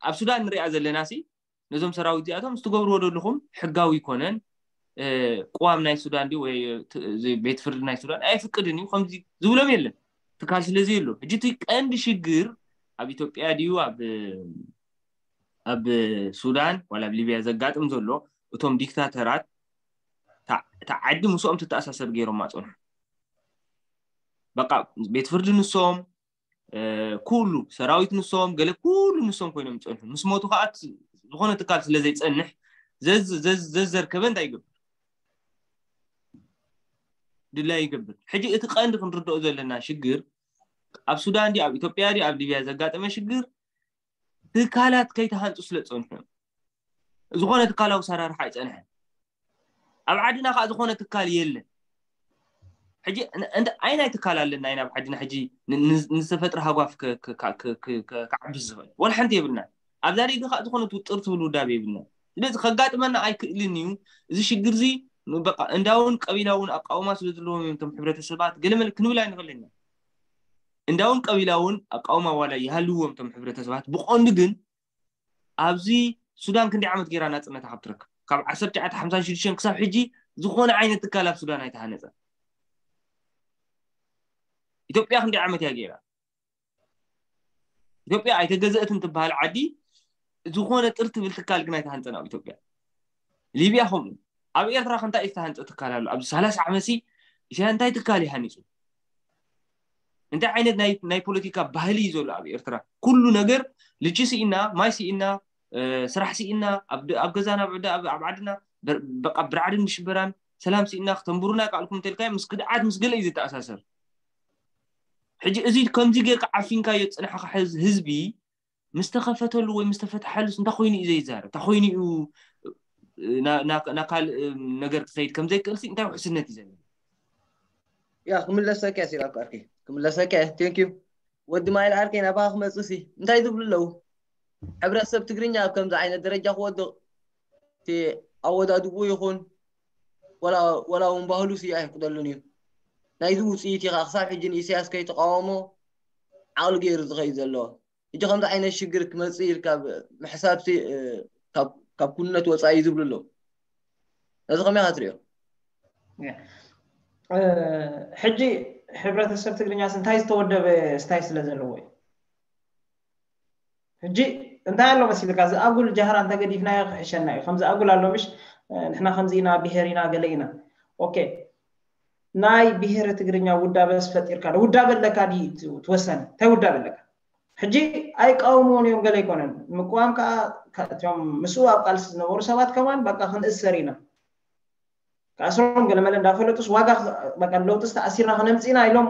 ኣብ ሱዳን ንሪኣ ዘለና ሲ ነዞም ሰራዊት እዚኣቶም ዝትገብርዎ ዘለኹም ሕጋዊ ይኮነን ቅዋም ናይ ሱዳን ድዩ ወይ ቤት ፍርዲ ናይ ሱዳን ኣይፍቅድን እዩ ከምዚ ዝብሎም የለን ትካል ስለዚ የሎ ሕጂ እቲ ቀንዲ ሽግር ኣብ ኢትዮጵያ ድዩ ኣብ ኣብ ሱዳን ዋላ ኣብ ሊብያ ዘጋጥም ዘሎ እቶም ዲክታተራት እታ ዓዲ ምስኦም ትተኣሳሰር ገይሮም ኣፀንሑ በቃ ቤት ፍርዲ ንሶም ኩሉ ሰራዊት ንሶም ገለ ኩሉ ንሶም ኮይኖም ይፀንሑ ምስ ሞቱ ከዓ ዝኾነ ትካል ስለ ዘይፀንሕ ዘዘርከበ እንታይ ይገብር ድላይ ይገብር ሕጂ እቲ ቀንዲ ክንርድኦ ዘለና ሽግር ኣብ ሱዳን ድዩ ኣብ ኢትዮጵያ ድዩ ኣብ ሊብያ ዘጋጠመ ሽግር ትካላት ከይተሃንፁ ስለ ዝፀንሑ እዮም ዝኾነ ትካላዊ ሰራርሓ ኣይፀንሐን ኣብ ዓድና ከዓ ዝኾነ ትካል የለን ሕጂ ኣይናይ ትካል ኣለና ኢና ኣብ ዓድና ሕጂ ንዝተፈጥረ ሃጓፍ ክዓብስ ዝኽእል ወላ ሓንቲ የብልና ኣብዛ ሬድዮ ከዓ ዝኾነ ትውጥር ትብል ውዳብ የብልና ስለዚ ከጋጥመና ኣይክእልን እዩ እዚ ሽግር እዚ በቃ እንዳውን ቀቢላውን ኣቃውማ ስለ ዘለዎም እዮም እቶም ሕብረተሰባት ገለመለ ክንብል ኣይንኽእልን ኢና እንዳውን ቀቢላውን ኣቃውማ ዋላ ይሃልዎም እቶም ሕብረተሰባት ብቐንዱ ግን ኣብዚ ሱዳን ክንደይ ዓመት ገይራ ናፅነታ ካብ ትረክብ ካብ ዓሰርተ ትሽዓተ ሓምሳን ሽዱሽተን ክሳብ ሕጂ ዝኾነ ዓይነት ትካል ኣብ ሱዳን ኣይተሃነፀን ኢትዮጵያ ክንደይ ዓመት እያ ገይራ? ኢትዮጵያ ኣይተገዘእትን ትበሃል ዓዲ ዝኾነ ጥር ትብል ትካል ግን ኣይተሃንፀን ኣብ ኢትዮጵያ። ሊብያ ከምኡ። ኣብ ኤርትራ ከ እንታይ ዝተሃንፀ ትካል ኣሎ? ኣብዚ ሰላሳ ዓመት ሲ ኢሳያስ እንታይ ትካል ይሃኒፁ? እንታይ ዓይነት ናይ ናይ ፖለቲካ ባህሊ እዩ ዘሎ ኣብ ኤርትራ? ኩሉ ነገር ልጂ ስኢና፣ ማይ ስኢና፣ ስራሕ ስኢና፣ ኣብ ገዛና ኣብ ዓድና በቃ ብርዓድን ብሽበራን ሰላም ስኢና ክተንብሩና ይቃልኩም እንተልካዮ ምስ ክድዓት ምስ ገለ እዩ ዝተኣሳሰር። ሕጂ እዚ ከምዚ ጌርካ ዓፊንካዮ ዝፅናሕካ ህዝቢ ምስ ተኸፈተሉ ወይ ምስ ተፈትሓሉስ እንታይ ኮይኑ እዩ ዘይዛረብ? እንታይ ኮይኑ እዩ ናብ ካልእ ነገር ክኸይድ ከም ዘይክእል እንታይ ውሕስነት እዩ ዘለዎ? ያ ክምለሰካ እየ ሲራክ ዓርከይ፣ ክምለሰካ እየ። Thank you ወዲ ማይል ዓርከይ፣ ናባኻ ክመጽእ ሲ እንታይ ዝብሉ ኣለዉ? ሕብረተሰብ ትግርኛ ኣብ ከምዚ ዓይነት ደረጃ ክወድቕ እቲ ኣወዳድብኡ ይኹን ወላ እውን ባህሉ ሲ ኣይፍቅደሉን እዩ። ናይዚ ውፅኢት ኢኻ ክሳብ ሕጂ ንኢሳያስ ከይተቃወሞ ዓቕሊ ገይሩ ዝኸይድ ዘሎ። ሕጂ ከምዚ ዓይነት ሽግር ክመፅእ ኢልካ ምሕሳብ ሲ ካብ ኩንነት ወፃኢ እዩ ዝብሉ ኣለዉ። ነዚ ከመይ ኢኻ ትሪኦ? ሕጂ ሕብረተሰብ ትግርኛስ እንታይ ዝተወደበ ስታይ ስለ ዘለዎ እዩ? ሕጂ እንታይ ኣሎ መሲልካ? እዚ ኣጉል ጃህራ እንተገዲፍናዮ ክሕሸና እዩ። ከምዚ ኣጉል ኣሎ ምሽ ንሕና ከምዚ ኢና ብሄር ኢና ገለ ኢና። ኦኬ ናይ ብሄረ ትግርኛ ውዳበስ ፈጢርካ ዶ? ውዳበ ኣለካ ድዩ ትወሰን? እንታይ ውዳበ ኣለካ? ሕጂ ኣይቃወምዎን እዮም ገለ ኣይኮነን። ምቅዋም ከዓ እቶም ምስኡ ኣብ ቃልሲ ዝነበሩ ሰባት ከማን በቃ ክንእሰር ኢና ክኣስሮም ገለመለ እንዳፈለጡስ ዋጋ በቃ ለውጥስ ተኣሲርና ክነምፅእና ኢሎም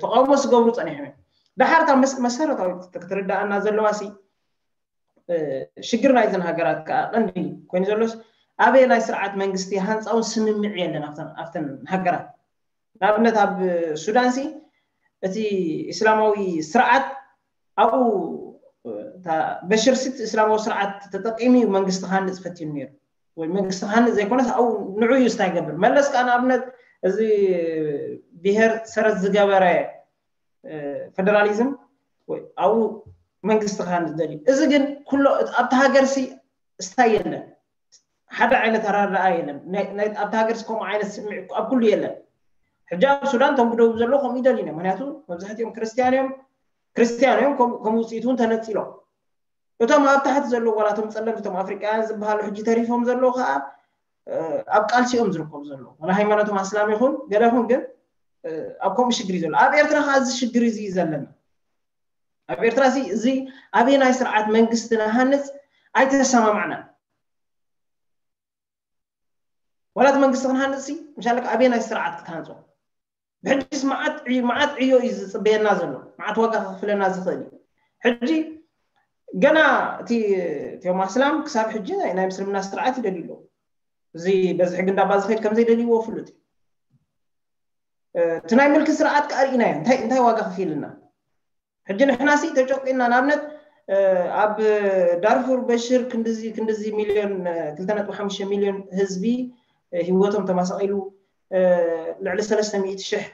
ተቃውሞ ዝገብሩ ፀኒሖም እዮም። ዳሓር እታ መሰረታዊ ክትርዳኣና ዘለዋ ሲ ሽግር ናይዘን ሃገራት ከዓ ቀንዲ ኮይኑ ዘሎስ ኣበየናይ ስርዓት መንግስቲ ሃንፃውን ስምምዕ የለን ኣብተን ሃገራት። ንኣብነት ኣብ ሱዳን ሲ እቲ እስላማዊ ስርዓት ኣብኡ በሽር ሲ እስላማዊ ስርዓት ተጠቂሙ እዩ መንግስቲ ክሃንፅ ፈትኑ ነይሩ ወይ መንግስቲ ክሃንፅ ዘይኮነስ ኣብኡ ንዑ እዩ ስታይ ገብር። መለስ ከዓ ንኣብነት እዚ ብሄር ሰረት ዝገበረ ፌደራሊዝም ኣብኡ መንግስቲ ክሃንፅ ደልዩ። እዚ ግን ኩሎ ኣብቲ ሃገር ሲ ስታይ የለን፣ ሓደ ዓይነት ኣረዳኣ የለን። ኣብቲ ሃገር ሲ ከምኡ ዓይነት ስምዒ ኣብ ኩሉ የለን። ሕጂ ኣብ ሱዳን እቶም ብደቡብ ዘለዉ ከምኡ ይደልዩ እዮም። ምክንያቱ መብዛሕትኦም ክርስትያን እዮም፣ ክርስትያን እዮም ከም ውፅኢት እውን ተነፂሎም። እቶም ኣብ ታሕቲ ዘለዉ ዋላ እቶም ፀለምቲ እቶም ኣፍሪቃውያን ዝበሃሉ ሕጂ ተሪፎም ዘለዉ ከዓ ኣብ ቃልሲኦም ዝርከቡ ዘለዉ ዋላ ሃይማኖቶም ኣስላም ይኹን ገለ ይኹን ግን ኣብ ከምኡ ሽግር እዩ ዘሎ። ኣብ ኤርትራ ከዓ እዚ ሽግር እዚ እዩ ዘለና። ኣብ ኤርትራ እዚ ኣበየናይ ስርዓት መንግስቲ ንሃንፅ ኣይተሰማማዕናን። ዋላ እቲ መንግስቲ ክንሃንፅ ሲ ምሻለካ ኣበየናይ ስርዓት ክትሃንፆ? ብሕጂስ መዓት ዕዮ እዩ ዝፅበየና ዘሎ፣ መዓት ዋጋ ከክፍለና ዝኽእል እዩ። ሕጂ ገና እቲ እቲኦም ኣስላም ክሳብ ሕጂ ናይ ምስልምና ስርዓት ይደልዩ ኣለዉ። እዚ በዚ ሕጊ እንዳባ ዝኸይድ ከም ዘይደልይዎ ፍሉጥ እዩ። እቲ ናይ ምልኪ ስርዓት ከዓ ርኢናዮ እንታይ ዋጋ ከፊልና። ሕጂ ንሕና ሲ ተጨቂና ንኣብነት ኣብ ዳርፉር በሽር ክንድዚ ክንድዚ ሚልዮን ክልተ ነጥቢ ሓሙሽተ ሚልዮን ህዝቢ ህይወቶም ተማሳቂሉ ልዕሊ ሰለስተ ሚእቲ ሽሕ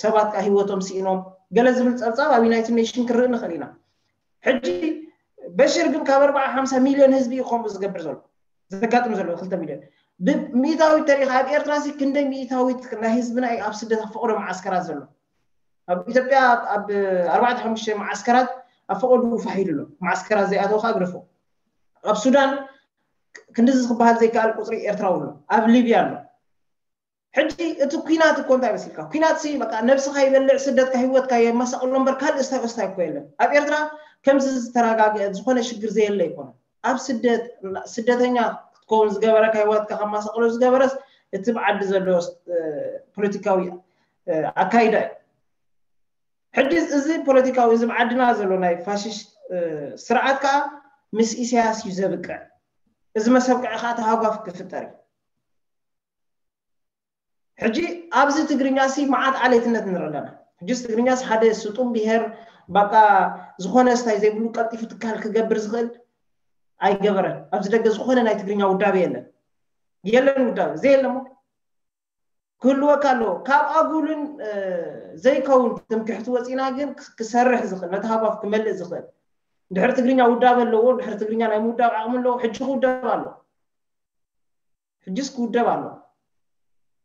ሰባት ከዓ ህይወቶም ስኢኖም ገለ ዝብል ፀብፃብ ኣብ ዩናይትድ ኔሽን ክንርኢ ንኽእል ኢና። ሕጂ በሽር ግን ካብ ኣርባዓ ሓምሳ ሚልዮን ህዝቢ እዩ ከምኡ ዝገብር ዘሎ ዘጋጥም ዘሎ ክልተ ሚልዮን ብሚእታዊት ተሪኻ ኣብ ኤርትራ ሲ ክንደይ ሚእታዊት ናይ ህዝብና እዩ ኣብ ስደት ኣብ ፈቐዶ መዓስከራት ዘሎ? ኣብ ኢትዮጵያ ኣብ ኣርባዕተ ሓሙሽተ መዓስከራት ኣብ ፈቐዱ ፋሕ ኢሉ ኣሎ። መዓስከራት ዘይኣተወ ከዓ ግደፎ። ኣብ ሱዳን ክንድዚ ክበሃል ዘይከኣል ቁፅሪ ኤርትራዊ ኣሎ። ኣብ ሊብያ ኣሎ። ሕጂ እቲ ኩናት እኮ እንታይ መሲልካ? ኩናት ሲ በቃ ነብስኻ ይበልዕ፣ ስደትካ ህይወትካ የመሳቕሎ እምበር ካልእ እስታይ እስታይ እኮ የለን። ኣብ ኤርትራ ከምዚ ዝተረጋግአ ዝኾነ ሽግር ዘየለ ኣይኮነን። ኣብ ስደት ስደተኛ ክትከውን ዝገበረካ ህይወትካ ከማሳቕሎ ዝገበረስ እቲ ብዓዲ ዘሎ ፖለቲካዊ ኣካይዳ እዩ። ሕጂ እዚ ፖለቲካዊ እዚ ብዓድና ዘሎ ናይ ፋሽስት ስርዓት ከዓ ምስ ኢሳያስ እዩ ዘብቅዕ። እዚ መሰብቅዒ ከዓ ተሃጓፍ ክፍጠር እዩ። ሕጂ ኣብዚ ትግርኛ ሲ መዓት ዓሌትነት ንርኢ ኣለና። ሕጂስ ትግርኛስ ሓደ ስጡም ብሄር በቃ ዝኾነ ስታይ ዘይብሉ ቀልጢፉ ትካል ክገብር ዝኽእል ኣይገበረን። ኣብዚ ደገ ዝኾነ ናይ ትግርኛ ውዳበ የለን የለን ውዳበ ዘየለሞ ክህልወካ ኣለዎ። ካብ ኣጉልን ዘይከውን ትምክሕቲ ወፂና ግን ክሰርሕ ዝኽእል ነቲ ሃጓፍ ክመልእ ዝኽእል ድሕሪ ትግርኛ ውዳበ ኣለዎ። ድሕሪ ትግርኛ ናይ ምውዳብ ዓቕሚ ኣለዎ። ሕጂ ክውደብ ኣለዎ። ሕጅስ ክውደብ ኣሎ።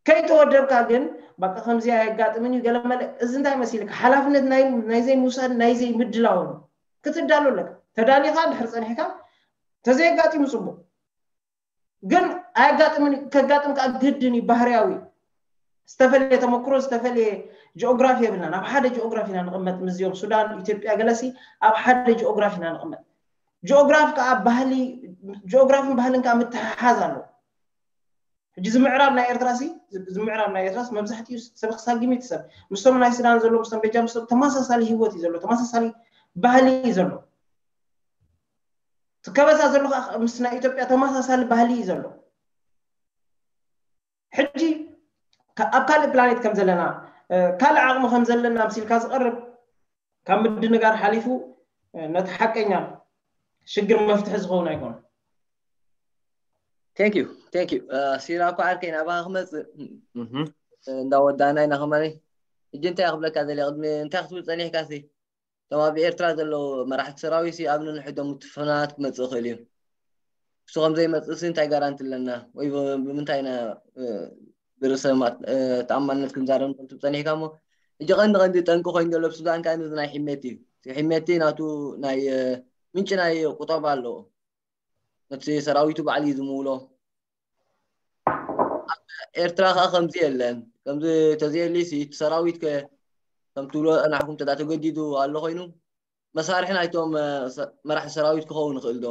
ከይተወደብካ ግን በቃ ከምዚ ኣየጋጥምን እዩ ገለመለ። እዚ እንታይ መሲልካ? ሓላፍነት ናይ ዘይምውሳድ ናይ ዘይምድላውን ክትዳሎ ኣለካ። ተዳሊኻ ድሕር ፀኒሕካ ተዘየጋጢሙ ፅቡቅ፣ ግን ኣየጋጥምን። ከጋጥም ከዓ ግድን እዩ፣ ባህርያዊ። ዝተፈለየ ተመክሮ፣ ዝተፈለየ ጂኦግራፊ የብልናን። ኣብ ሓደ ጂኦግራፊ ኢና ንቕመጥ፣ ምስዚኦም ሱዳን፣ ኢትዮጵያ ገለሲ ኣብ ሓደ ጂኦግራፊ ኢና ንቕመጥ። ጂኦግራፍ ከዓ ባህሊ፣ ጂኦግራፍን ባህልን ከዓ ምትሓሓዝ ኣለዎ። ሕጂ እዚ ምዕራብ ናይ ኤርትራ ሲ እዚ ምዕራብ ናይ ኤርትራስ መብዛሕትኡ ሰብ ክሳጊም እዩ ሰብ ምስቶም ናይ ሱዳን ዘሎ ምስቶም ቤጃ ምስቶም ተመሳሳሊ ህይወት እዩ ዘሎ፣ ተመሳሳሊ ባህሊ እዩ ዘሎ። ትከበሳ ዘሎ ከዓ ምስ ናይ ኢትዮጵያ ተመሳሳሊ ባህሊ እዩ ዘሎ። ሕጂ ኣብ ካልእ ፕላኔት ከም ዘለና ካልእ ዓቕሚ ከም ዘለና ምሲልካ ዝቐርብ ካብ ምድንጋር ሓሊፉ ነቲ ሓቀኛ ሽግር መፍትሒ ዝኸውን ኣይኮነ። Thank you, thank you። ሲራ እኮ ዓርከይ ናባኻ ክመፅእ እንዳወዳእና ኢና። ከማኒ ሕጂ እንታይ ክብለካ ዘለ ቅድሚ እንታይ ክትብል ፀኒሕካ ሲ እቶም ኣብ ኤርትራ ዘለዉ መራሕቲ ሰራዊት ሲ ኣብ ነንሕዶም ምትፍናት ክመፅእ ይኽእል እዩ። እሱ ከም ዘይመፅእ ሲ እንታይ ጋራንቲ ኣለና ወይ ብምንታይ ኢና ብርእሰ ተኣማንነት ክንዛረብ ንኽእል ትብል ፀኒሕካ እሞ ሕጂ ቀንዲ ቀንዲ ጠንቂ ኮይኑ ዘሎ ብሱዳን ከዓ ነዚ ናይ ሕሜቲ እዩ። ሕሜቲ ናቱ ናይ ምንጭ ናይ ቁጠባ ኣለዎ። ነቲ ሰራዊቱ ባዕሉ እዩ ዝምውሎ። ኤርትራ ከዓ ከምዚ የለን። ከምዚ ተዘየሊ እቲ ሰራዊት ከ ከም ትብሎ ናሕኩም ተዳ ተገዲዱ ኣሎ ኮይኑ መሳርሒ ናይቶም መራሒ ሰራዊት ክኸውን ይኽእል ዶ?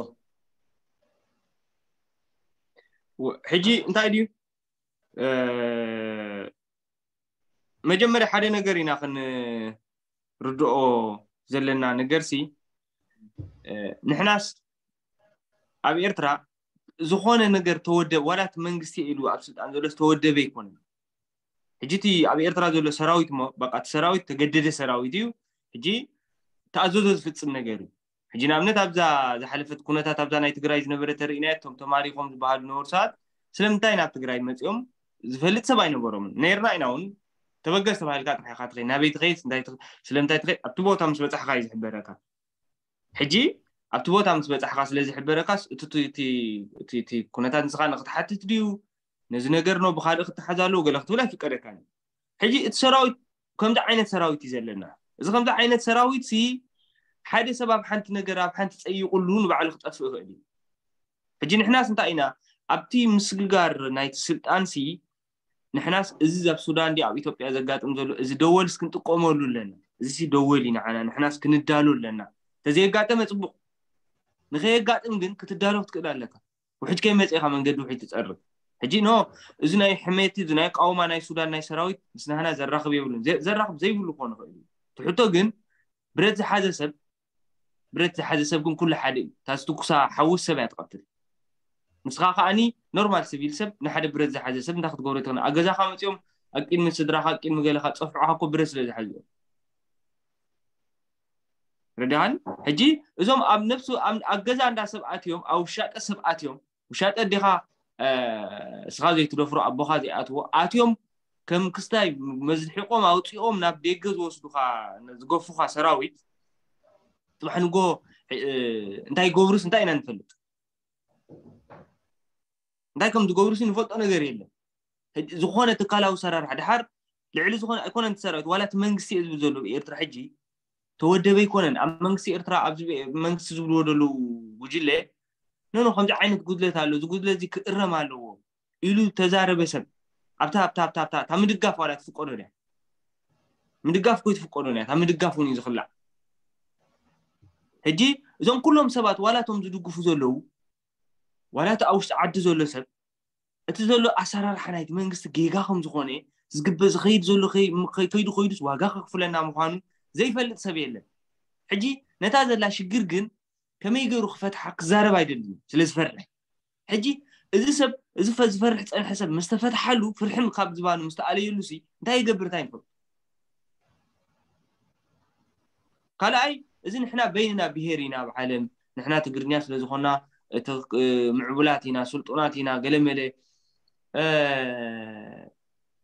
ሕጂ እንታይ ድዩ መጀመርያ ሓደ ነገር ኢና ክንርድኦ ዘለና ነገር ሲ ንሕናስ ኣብ ኤርትራ ዝኾነ ነገር ተወደብ ዋላ እቲ መንግስቲ ኢሉ ኣብ ስልጣን ዘሎ ዝተወደበ ኣይኮነን። ሕጂ እቲ ኣብ ኤርትራ ዘሎ ሰራዊት ሞ በቃ እቲ ሰራዊት ተገደደ ሰራዊት እዩ። ሕጂ ተኣዘዞ ዝፍጽም ነገር እዩ። ሕጂ ንኣብነት ኣብዛ ዝሓለፈት ኩነታት ኣብዛ ናይ ትግራይ ዝነበረ ተርእናዮ እቶም ተማሪኾም ዝበሃሉ ነበሩ ሰባት ስለምንታይ ናብ ትግራይ መፂኦም ዝፈልጥ ሰብ ኣይነበሮምን። ነርና ኢና እውን ተበገስ ተባሂልካ ጥራሕካ ትኸይ ናበይ ትኸይድ ስለምንታይ ትኸይድ ኣብቲ ቦታ ምስ በፃሕካ እዩ ዝሕበረካ። ሕጂ ኣብቲ ቦታ ምስ በፃሕካ ስለ ዝሕበረካስ እቲ ኩነታት ንስኻ ንክትሓትት ድዩ ነዚ ነገር ነው ብካልእ ክትሓዝ ኣለዎ ገለ ክትብል ኣይፍቀደካን። ሕጂ እቲ ሰራዊት ከምዚ ዓይነት ሰራዊት እዩ ዘለና። እዚ ከምዚ ዓይነት ሰራዊት ሲ ሓደ ሰብ ኣብ ሓንቲ ነገር ኣብ ሓንቲ ፀይቁሉ ንባዕሉ ክጠፍእ ይኽእል እዩ። ሕጂ ንሕናስ እንታይ ኢና ኣብቲ ምስግጋር ናይቲ ስልጣን ሲ ንሕናስ እዚ ኣብ ሱዳን ዲ ኣብ ኢትዮጵያ ዘጋጥም ዘሎ እዚ ደወልስ ክንጥቀመሉ ኣለና። እዚ ሲ ደወል እዩ ንዓና፣ ንሕናስ ክንዳሎ ኣለና። ተዘየጋጠመ ፅቡቅ፣ ንኸየጋጥም ግን ክትዳሎ ክትክእል ኣለካ። ውሕጅ ከይመፅእካ መንገዲ ውሕጅ ትፀርግ። ሕጂ ኖ እዚ ናይ ሕሜቲ እዚ ናይ ቃውማ ናይ ሱዳን ናይ ሰራዊት ምስ ናህና ዘራኽብ የብሉን። ዘራኽብ ዘይብሉ ክኾን ይኽእል እዩ። ትሕቶ ግን ብረት ዝሓዘ ሰብ ብረት ዝሓዘ ሰብ ግን ኩሉ ሓደ እዩ። እታ ዝትኩሳ ሓውስ ሰብ እያ ትቐትል። ንስኻ ከዓኒ ኖርማል ስቪል ሰብ ንሓደ ብረት ዝሓዘ ሰብ እንታይ ክትገብሮ ትኽእል? ኣብ ገዛኻ መፂኦም ኣብ ቅድሚ ስድራኻ ኣብ ቅድሚ ገለኻ ፀፍዑኻ እኮ ብረት ስለ ዝሓዝኦም ረዳሃን። ሕጂ እዞም ኣብ ነብሱ ኣብ ገዛ እንዳ ሰብ ኣትዮም ኣብ ውሻጠ ሰብ ኣትዮም ውሻጠ ዲኻ እስኻ ዘይትደፍሮ ኣቦኻ ዘይኣትዎ ኣትዮም ከም ክስታይ መዝሒቖም ኣውፂኦም ናብ ደገ ዝወስዱኻ ዝገፉኻ ሰራዊት ፅባሕ ንጎ እንታይ ይገብሩስ እንታይ ኢና ንፈልጥ? እንታይ ከም ዝገብሩስ ንፈልጦ ነገር የለን። ዝኾነ ትካላዊ ሰራርሓ ድሓር ልዕሊ ዝኾነ ኣይኮነን ሰራዊት ዋላ እቲ መንግስቲ እየ ዝብል ዘሎ ኤርትራ ሕጂ ተወደበ ኣይኮነን ኣብ መንግስቲ ኤርትራ ኣብዚ መንግስቲ ዝብልዎ ዘለዉ ጉጅለ ኖኖ ከምዚ ዓይነት ጉድለት ኣሎ እዚ ጉድለት እዚ ክእረም ኣለዎ ኢሉ ተዛረበ ሰብ ኣብታ ኣብታ ኣብታ ኣብታ እታ ምድጋፍ ዋላ ትፍቀዶ ድያ? ምድጋፍ ኮይ ትፍቀዶ ድያ? እታ ምድጋፍ እውን እዩ ዝኽላዕ። ሕጂ እዞም ኩሎም ሰባት ዋላ እቶም ዝድግፉ ዘለዉ ዋላ እቲ ኣብ ውሽጢ ዓዲ ዘሎ ሰብ እቲ ዘሎ ኣሰራርሓ ናይቲ መንግስቲ ጌጋ ከም ዝኾነ ዝግበ ዝኸይድ ዘሎ ከይዱ ከይዱስ ዋጋ ከክፍለና ምዃኑ ዘይፈልጥ ሰብ የለን። ሕጂ ነታ ዘላ ሽግር ግን ከመይ ገይሩ ክፈትሓ ክዛረብ ኣይደልን ስለ ዝፈርሕ። ሕጂ እዚ ሰብ እዚ ዝፈርሕ ዝፀንሐ ሰብ ምስ ተፈትሓሉ ፍርሕን ካብ ዝባኑ ምስ ተኣለየሉ ሲ እንታይ ይገብር እንታይ ንፈልጦ። ካልኣይ እዚ ንሕና በይንና ብሄር ኢና ኣብ ዓለም ንሕና ትግርኛ ስለ ዝኾና ምዕቡላት ኢና ስልጡናት ኢና ገለመለ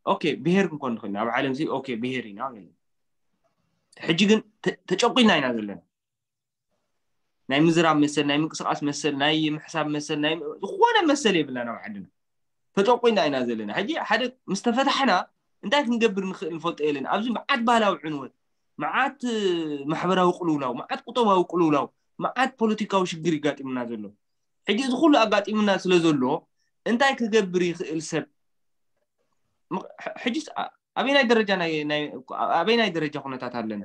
ኦኬ ብሄር ክንኮን ንኽእል ኣብ ዓለም ሲ ኦኬ ብሄር ኢና። ሕጂ ግን ተጨቂና ኢና ዘለና። ናይ ምዝራብ መሰል ናይ ምንቅስቃስ መሰል ናይ ምሕሳብ መሰል ናይ ዝኾነ መሰል የብልና ናብ ዓድና። ተጨቆና ኢና ዘለና። ሕጂ ሓደ ምስ ተፈታሕና እንታይ ክንገብር ንኽእል ንፈልጦ የለን። ኣብዚ መዓት ባህላዊ ዕንወት፣ መዓት ማሕበራዊ ቅልውላው፣ መዓት ቁጠባዊ ቅልውላው፣ መዓት ፖለቲካዊ ሽግር ይጋጥምና ዘሎ። ሕጂ እዚ ኩሉ ኣጋጢምና ስለ ዘሎ እንታይ ክገብር ይኽእል ሰብ? ሕጂ ኣበይናይ ደረጃ ኣበይናይ ደረጃ ኩነታት ኣለና?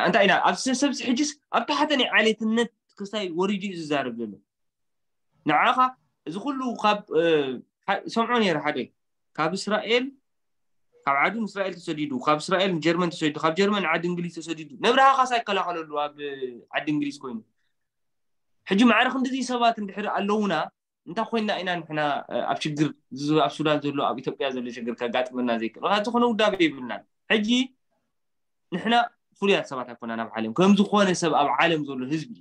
እንታይ ኢና ኣብ ሰብ ሕጅስ ኣብ ታሕተ ናይ ዓሌትነት ክስታይ ወሪዱ እዩ ዝዛረብ ዘሎ። ንዓኻ እዚ ኩሉ ካብ ሰምዖ ነይረ ሓደ ካብ እስራኤል ካብ ዓዱ ንእስራኤል ተሰዲዱ፣ ካብ እስራኤል ንጀርመን ተሰዲዱ፣ ካብ ጀርመን ዓዲ እንግሊዝ ተሰዲዱ፣ ነብርሃ ካሳ ይከላኸለሉ ኣብ ዓዲ እንግሊዝ ኮይኑ። ሕጂ ማዕረ ክንድዚ ሰባት እንድሕር ኣለውና እንታይ ኮይና ኢና ንሕና ኣብ ሽግር ኣብ ሱዳን ዘሎ ኣብ ኢትዮጵያ ዘሎ ሽግር ከጋጥመና ዘይክእል? ዝኾነ ውዳቤ የብልናን። ሕጂ ንሕና ፍሉያት ሰባት ኣይኮናን ኣብ ዓለም፣ ከም ዝኾነ ሰብ ኣብ ዓለም ዘሎ ህዝቢ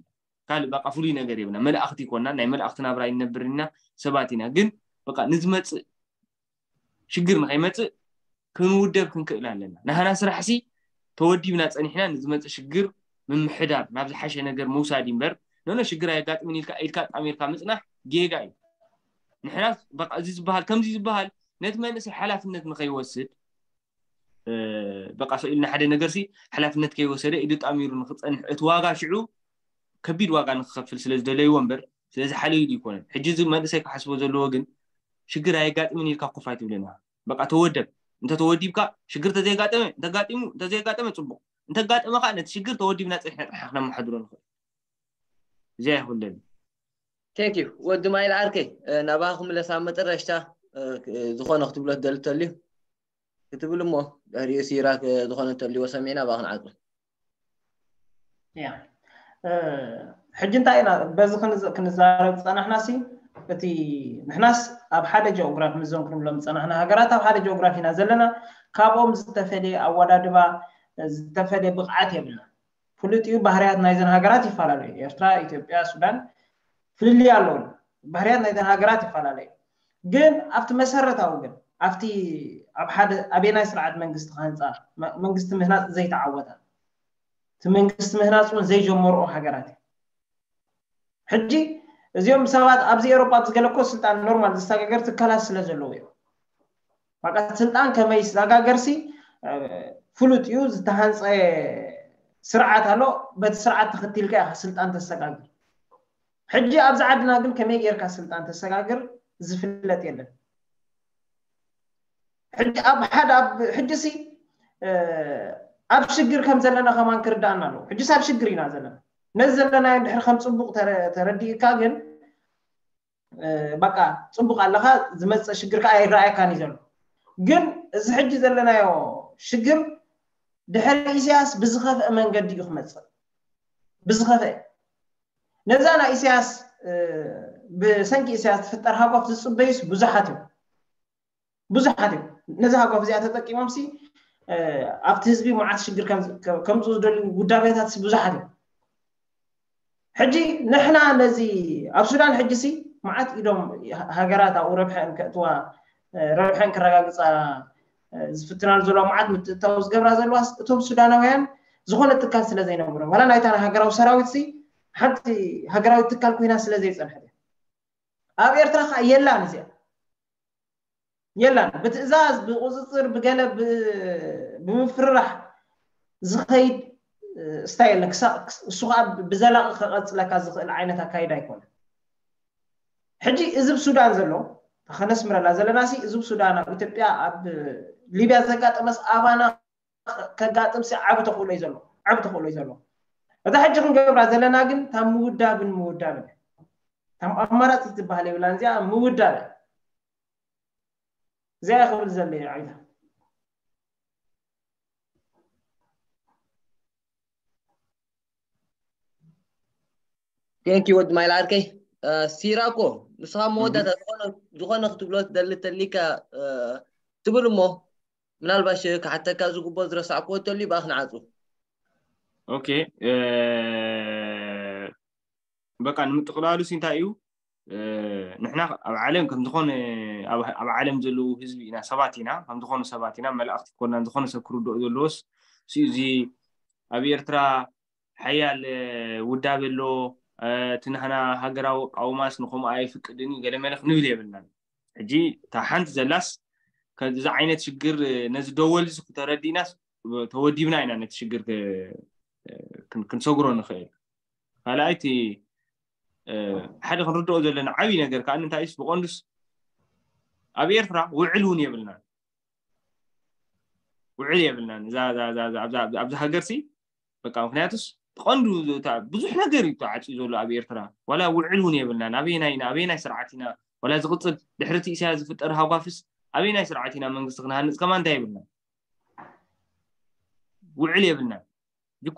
ካልእ በቃ ፍሉይ ነገር የብልና። መላእኽቲ ይኮና ናይ መላእኽቲ ናብራ ይነብርና ሰባት ኢና። ግን በቃ ንዝመፅእ ሽግር ንኸይመፅእ ክንውደብ ክንክእል ኣለና። ናህና ስራሕ ሲ ተወዲብና ፀኒሕና ንዝመፅእ ሽግር ምምሕዳር ናብ ዝሓሸ ነገር ምውሳድ እምበር ነነ ሽግር ኣየጋጥምን ኢልካ ኢድካ ጣሚርካ ምፅናሕ ጌጋ እዩ። ንሕና በቃ እዚ ዝበሃል ከምዚ ዝበሃል ነቲ መንእሰይ ሓላፍነት ንኸይወስድ በቃ ሰው ኢልና ሓደ ነገር ሲ ሓላፍነት ከይወሰደ ኢዱ ጣሚሩ ንክፀንሕ እቲ ዋጋ ሽዑ ከቢድ ዋጋ ንክኸፍል ስለ ዝደለይዎ እምበር ስለዚ ሓለይሉ ይኮነን። ሕጂ እዚ መንእሰይ ክሓስቦ ዘለዎ ግን ሽግር ኣየጋጥምን ኢልካ ኮፍ ኣይትብልን ኢኻ። በቃ ተወደብ። እንተተወዲብካ ሽግር ተዘይጋጠመ እንተጋጢሙ እንተዘይጋጠመ ፅቡቅ እንተጋጠመ ከዓ ነቲ ሽግር ተወዲብና ፅንሕና ፅንሕና ክነመሓድሮ ንኽእል። እዚኣ ይኹለኒ። Thank you ወዲ ማይል ዓርከይ ናባኻ ክምለስ ኣብ መጠረሽታ ዝኾነ ክትብሎ ትደሊ ተልዩ ክትብል እሞ ድሕሪኡ ሲራክ ዝኾነ ተልዎ ሰሚዕና ባኽ ንዓፅሉ። ሕጂ እንታይ ኢና በዚ ክንዛረብ ዝፀናሕና ሲ እቲ ንሕናስ ኣብ ሓደ ጂኦግራፍ ምዞም ክንብሎም ዝፀናሕና ሃገራት ኣብ ሓደ ጂኦግራፍ ኢና ዘለና። ካብኦም ዝተፈለየ ኣወዳድባ ዝተፈለየ ብቕዓት የብልና። ፍሉጥ እዩ ባህርያት ናይዘን ሃገራት ይፈላለዩ። ኤርትራ፣ ኢትዮጵያ፣ ሱዳን ፍልልይ ኣለዎም። ባህርያት ናይዘን ሃገራት ይፈላለዩ። ግን ኣብቲ መሰረታዊ ግን ኣብቲ ኣብ ሓደ ኣበየናይ ስርዓት መንግስቲ ክሃንፃ መንግስቲ ምህናፅ ዘይተዓወታ እቲ መንግስቲ ምህናፅ እውን ዘይጀመርኦ ሃገራት እዩ። ሕጂ እዚኦም ሰባት ኣብዚ ኤሮጳ ኣብዚ ገለኮ ስልጣን ኖርማል ዝሰጋገር ትካላት ስለ ዘለዎ እዮም። በቃ ስልጣን ከመይ ይሰጋገርሲ ፍሉጥ እዩ። ዝተሃንፀ ስርዓት ኣሎ። በቲ ስርዓት ተኸቲልካ ኢኻ ስልጣን ተሰጋግር። ሕጂ ኣብዚ ዓድና ግን ከመይ ጌርካ ስልጣን ተሰጋግር ዝፍለጥ የለን። ሕጂ ኣብ ሓደ ኣብ ሕጂሲ ኣብ ሽግር ከም ዘለና ከማን ክርዳእና ኣለዎ። ሕጂስ ኣብ ሽግር ኢና ዘለና። ነዚ ዘለናዮ ድሕሪ ከም ፅቡቅ ተረዲእካ ግን በቃ ፅቡቅ ኣለካ ዝመፀ ሽግር ከዓ ኣይረኣየካን እዩ ዘሎ። ግን እዚ ሕጂ ዘለናዮ ሽግር ድሕሪ ኢሳያስ ብዝኸፍአ መንገዲ እዩ ክመፅእ ብዝኸፍአ ነዛ ናይ ኢሳያስ ብሰንኪ ኢሳያስ ትፍጠር ሃጓፍ ዝፅበዩስ ብዙሓት እዮም። ብዙሓት እዮም ነዚ ሃጓፍ እዚኣ ተጠቂሞም ሲ ኣብቲ ህዝቢ መዓት ሽግር ከምፅኡ ዝደልዩ ውዳቤታት ብዙሓት እዮም። ሕጂ ንሕና ነዚ ኣብ ሱዳን ሕጂ ሲ መዓት ኢዶም ሃገራት ኣብኡ ረብሐን ከእትዋ ረብሐን ክረጋግፃ ዝፍትናሉ ዘለዋ መዓት ምትእታው ዝገብራ ዘለዋ እቶም ሱዳናውያን ዝኾነ ትካል ስለ ዘይነበሮም ዋላ ናይታ ሃገራዊ ሰራዊት ሲ ሓንቲ ሃገራዊ ትካል ኮይና ስለ ዘይፀንሐት ኣብ ኤርትራ ከዓ የላን እዚኣ የላን ብትእዛዝ ብቁፅፅር ብገለ ብምፍርራሕ ዝኸይድ ስታይል እሱ ከዓ ብዘላቂ ከቐፅለካ ዝኽእል ዓይነት ኣካይዳ ኣይኮነ። ሕጂ እዚ ብ ሱዳን ዘሎ ከነስምረላ ዘለና ሲ እዚ ብ ሱዳን ኣብ ኢትዮጵያ ኣብ ሊብያ ዘጋጠመስ ኣባና ከጋጥም ሲ ዓብ ተኽእሎ እዩ ዘሎ ዓብ ተኽእሎ እዩ ዘሎ። እታ ሕጂ ክንገብራ ዘለና ግን ታብ ምውዳብን ምውዳብን ታብ ኣማራፂ ትበሃል የብላን እዚኣ ምውዳብ እዚኣ ክብል ዘለ ዓይታ ቴንኪ ወዲ ማይል ዓርከይ ሲራኮ ንስኻ መወዳእታ ዝኾነ ክትብሎ ትደሊ ተሊካ ትብል እሞ ምናልባሽ ክሓተካ ዝግቦ ዝረሳዕክዎ ተልዩ ብኣኽ ንዓፁ ኦኬ በቃ ንምጥቕላሉ ሲ እንታይ እዩ ንሕና ኣብ ዓለም ከም ዝኾነ ኣብ ዓለም ዘለዉ ህዝቢ ኢና ሰባት ኢና ከም ዝኾኑ ሰባት ኢና መላእክቲ ኮናን ዝኾነ ሰብ ክርድኦ ዘለዎስ እዚ ኣብ ኤርትራ ሓያል ውዳቤ ኣሎ እቲ ናህና ሃገራዊ ቃውማስ ንኸምኡ ኣይፍቅድን እዩ ገለ መለ ክንብል የብልናን። ሕጂ እታ ሓንቲ ዘላስ ከዚ ዓይነት ሽግር ነዚ ደወል እዚ ክተረዲእናስ ተወዲብና ኢና ነቲ ሽግር ክንሰግሮ ንኽእል። ካልኣይቲ ሓደ ክንርድኦ ዘለና ዓብዪ ነገር ከዓ እንታይ እስ ብቐንዱስ ኣብ ኤርትራ ውዕል እውን የብልናን። ውዕል የብልናን ኣብዚ ሃገር ሲ በቃ ምክንያቱስ ቀንዱ ብዙሕ ነገር እዩ ተዓፅዩ ዘሎ ኣብ ኤርትራ። ዋላ ውዕል እውን የብልናን። ኣበየናይ ኢና ኣበየናይ ስርዓት ኢና ዋላ ዝቕፅል ድሕርቲ ኢሳያስ ዝፍጠር ሃጓፍስ ኣበየናይ ስርዓት ኢና መንግስቲ ክንሃንፅ ከማ እንታይ የብልና ውዕል የብልናን።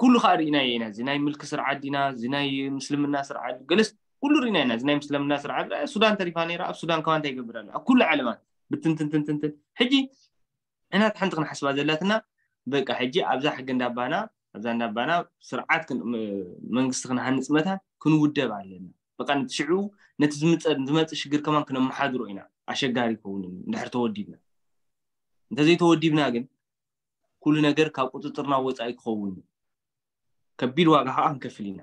ኩሉ ከዓ ርኢናዮ ኢና። እዚ ናይ ምልኪ ስርዓት ዲና እዚ ናይ ምስልምና ስርዓት ገለስ ኩሉ ርኢና ኢና። እዚ ናይ ምስልምና ስርዓት ሱዳን ተሪፋ ነራ። ኣብ ሱዳን ከማ እንታይ ይገብር ኣሎ ኣብ ኩሉ ዓለማት ብትንትንትንትንትን። ሕጂ እናት ሓንቲ ክንሓስባ ዘላትና በቃ ሕጂ ኣብዛ ሕጊ እንዳባና ኣብዛ እንዳባና ስርዓት መንግስቲ ክንሃንፅ መታን ክንውደብ ኣለና። በቃ ነቲ ሽዑ ነቲ ዝመፅእ ሽግር ከማን ክነመሓድሮ ኢና። ኣሸጋሪ ይኸውን እንድሕር ተወዲብና። እንተዘይተወዲብና ግን ኩሉ ነገር ካብ ቁፅፅርና ወፃኢ ክኸውን እዩ። ከቢድ ዋጋ ከዓ ክንከፍል ኢና።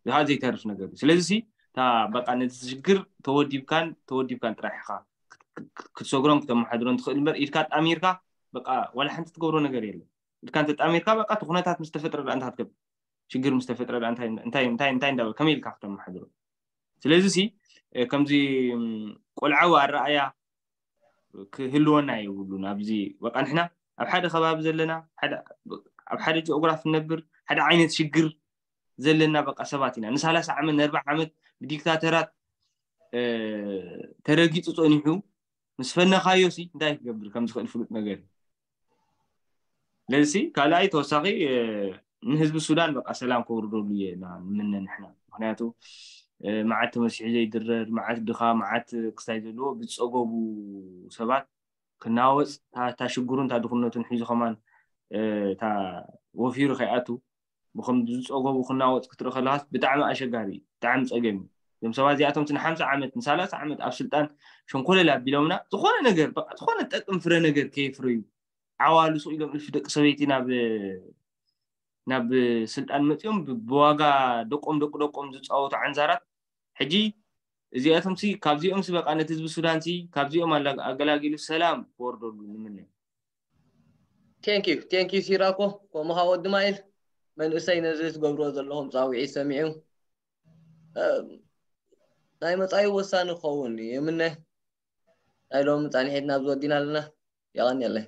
ዝሃ ዘይተርፍ ነገር እዩ። ስለዚ ሲ እታ በቃ ነቲ ሽግር ተወዲብካን ተወዲብካን ጥራሕ ኢኻ ክትሰግሮን ክተመሓድሮን ትኽእል እምበር ኢድካ ጣሚርካ በቃ ዋላ ሓንቲ ትገብሮ ነገር የለን። ኢድካ እንተጣሚርካ በቃ እቲ ኩነታት ምስ ተፈጥረ ዳ እንታይ ክትገብር? ሽግር ምስ ተፈጥረ ዳ እንታይ እንታይ እንታይ እንታይ እንዳበል ከመይ ኢልካ ክተመሓድሮ? ስለዚ ሲ ከምዚ ቆልዓዊ ኣረኣያ ክህልወና የብሉን። ኣብዚ በቃ ንሕና ኣብ ሓደ ከባቢ ዘለና ኣብ ሓደ ጂኦግራፊ ንነብር ሓደ ዓይነት ሽግር ዘለና በቃ ሰባት ኢና። ንሳላሳ ዓመት ንኣርባዓ ዓመት ብዲክታተራት ተረጊፁ ፀኒሑ ምስ ፈነኻዮ ሲ እንታይ ክገብር ከም ዝኽእል ፍሉጥ ነገር እዩ። ስለዚ ካልኣይ ተወሳኺ ንህዝቢ ሱዳን በቃ ሰላም ከውርደሉ እየ ኢና ንምነ ንሕና። ምክንያቱ መዓት ተመሲሑ ዘይድረር መዓት ድኻ መዓት ክስታይ ዘለዎ ብዝፀገቡ ሰባት ክናወፅ እታ ሽግሩን እታ ድኽነቱን ሒዙ ከማን እታ ወፊሩ ከይኣቱ ብከም ዝፀገቡ ክናወፅ ክትርኢ ከለካስ ብጣዕሚ ኣሸጋሪ እዩ። ብጣዕሚ ፀገም እዩ። እዞም ሰባት እዚኣቶም ንሓምሳ ዓመት ንሳላሳ ዓመት ኣብ ስልጣን ሸንኮለል ኣቢሎምና ዝኾነ ነገር በቃ ዝኾነ ጠቅም ፍረ ነገር ከየፍረዩ ዓዋሉ ስቕ ኢሎም እልፊ ደቂ ሰበይቲ ናብ ናብ ስልጣን መፂኦም ብዋጋ ደቆም ደቂ ደቆም ዝፃወቱ ዓንዛራት ሕጂ እዚኣቶም ሲ ካብዚኦም ሲ በቃ ነቲ ህዝቢ ሱዳን ሲ ካብዚኦም ኣገላጊሉ ሰላም ክወርደሉ ንምነ። Thank you thank you ሲራኮ ከምኡ ከዓ ወዲ ማይል መንእሰይ ነዚ ትገብርዎ ዘለኹም ፃውዒት ሰሚዑ ናይ መፃኢ ወሳኒ ክኸውን ይምነ። ናይ ሎሚ ፃንሒትና ኣብዚ ወዲና ኣለና። የቐንየለይ።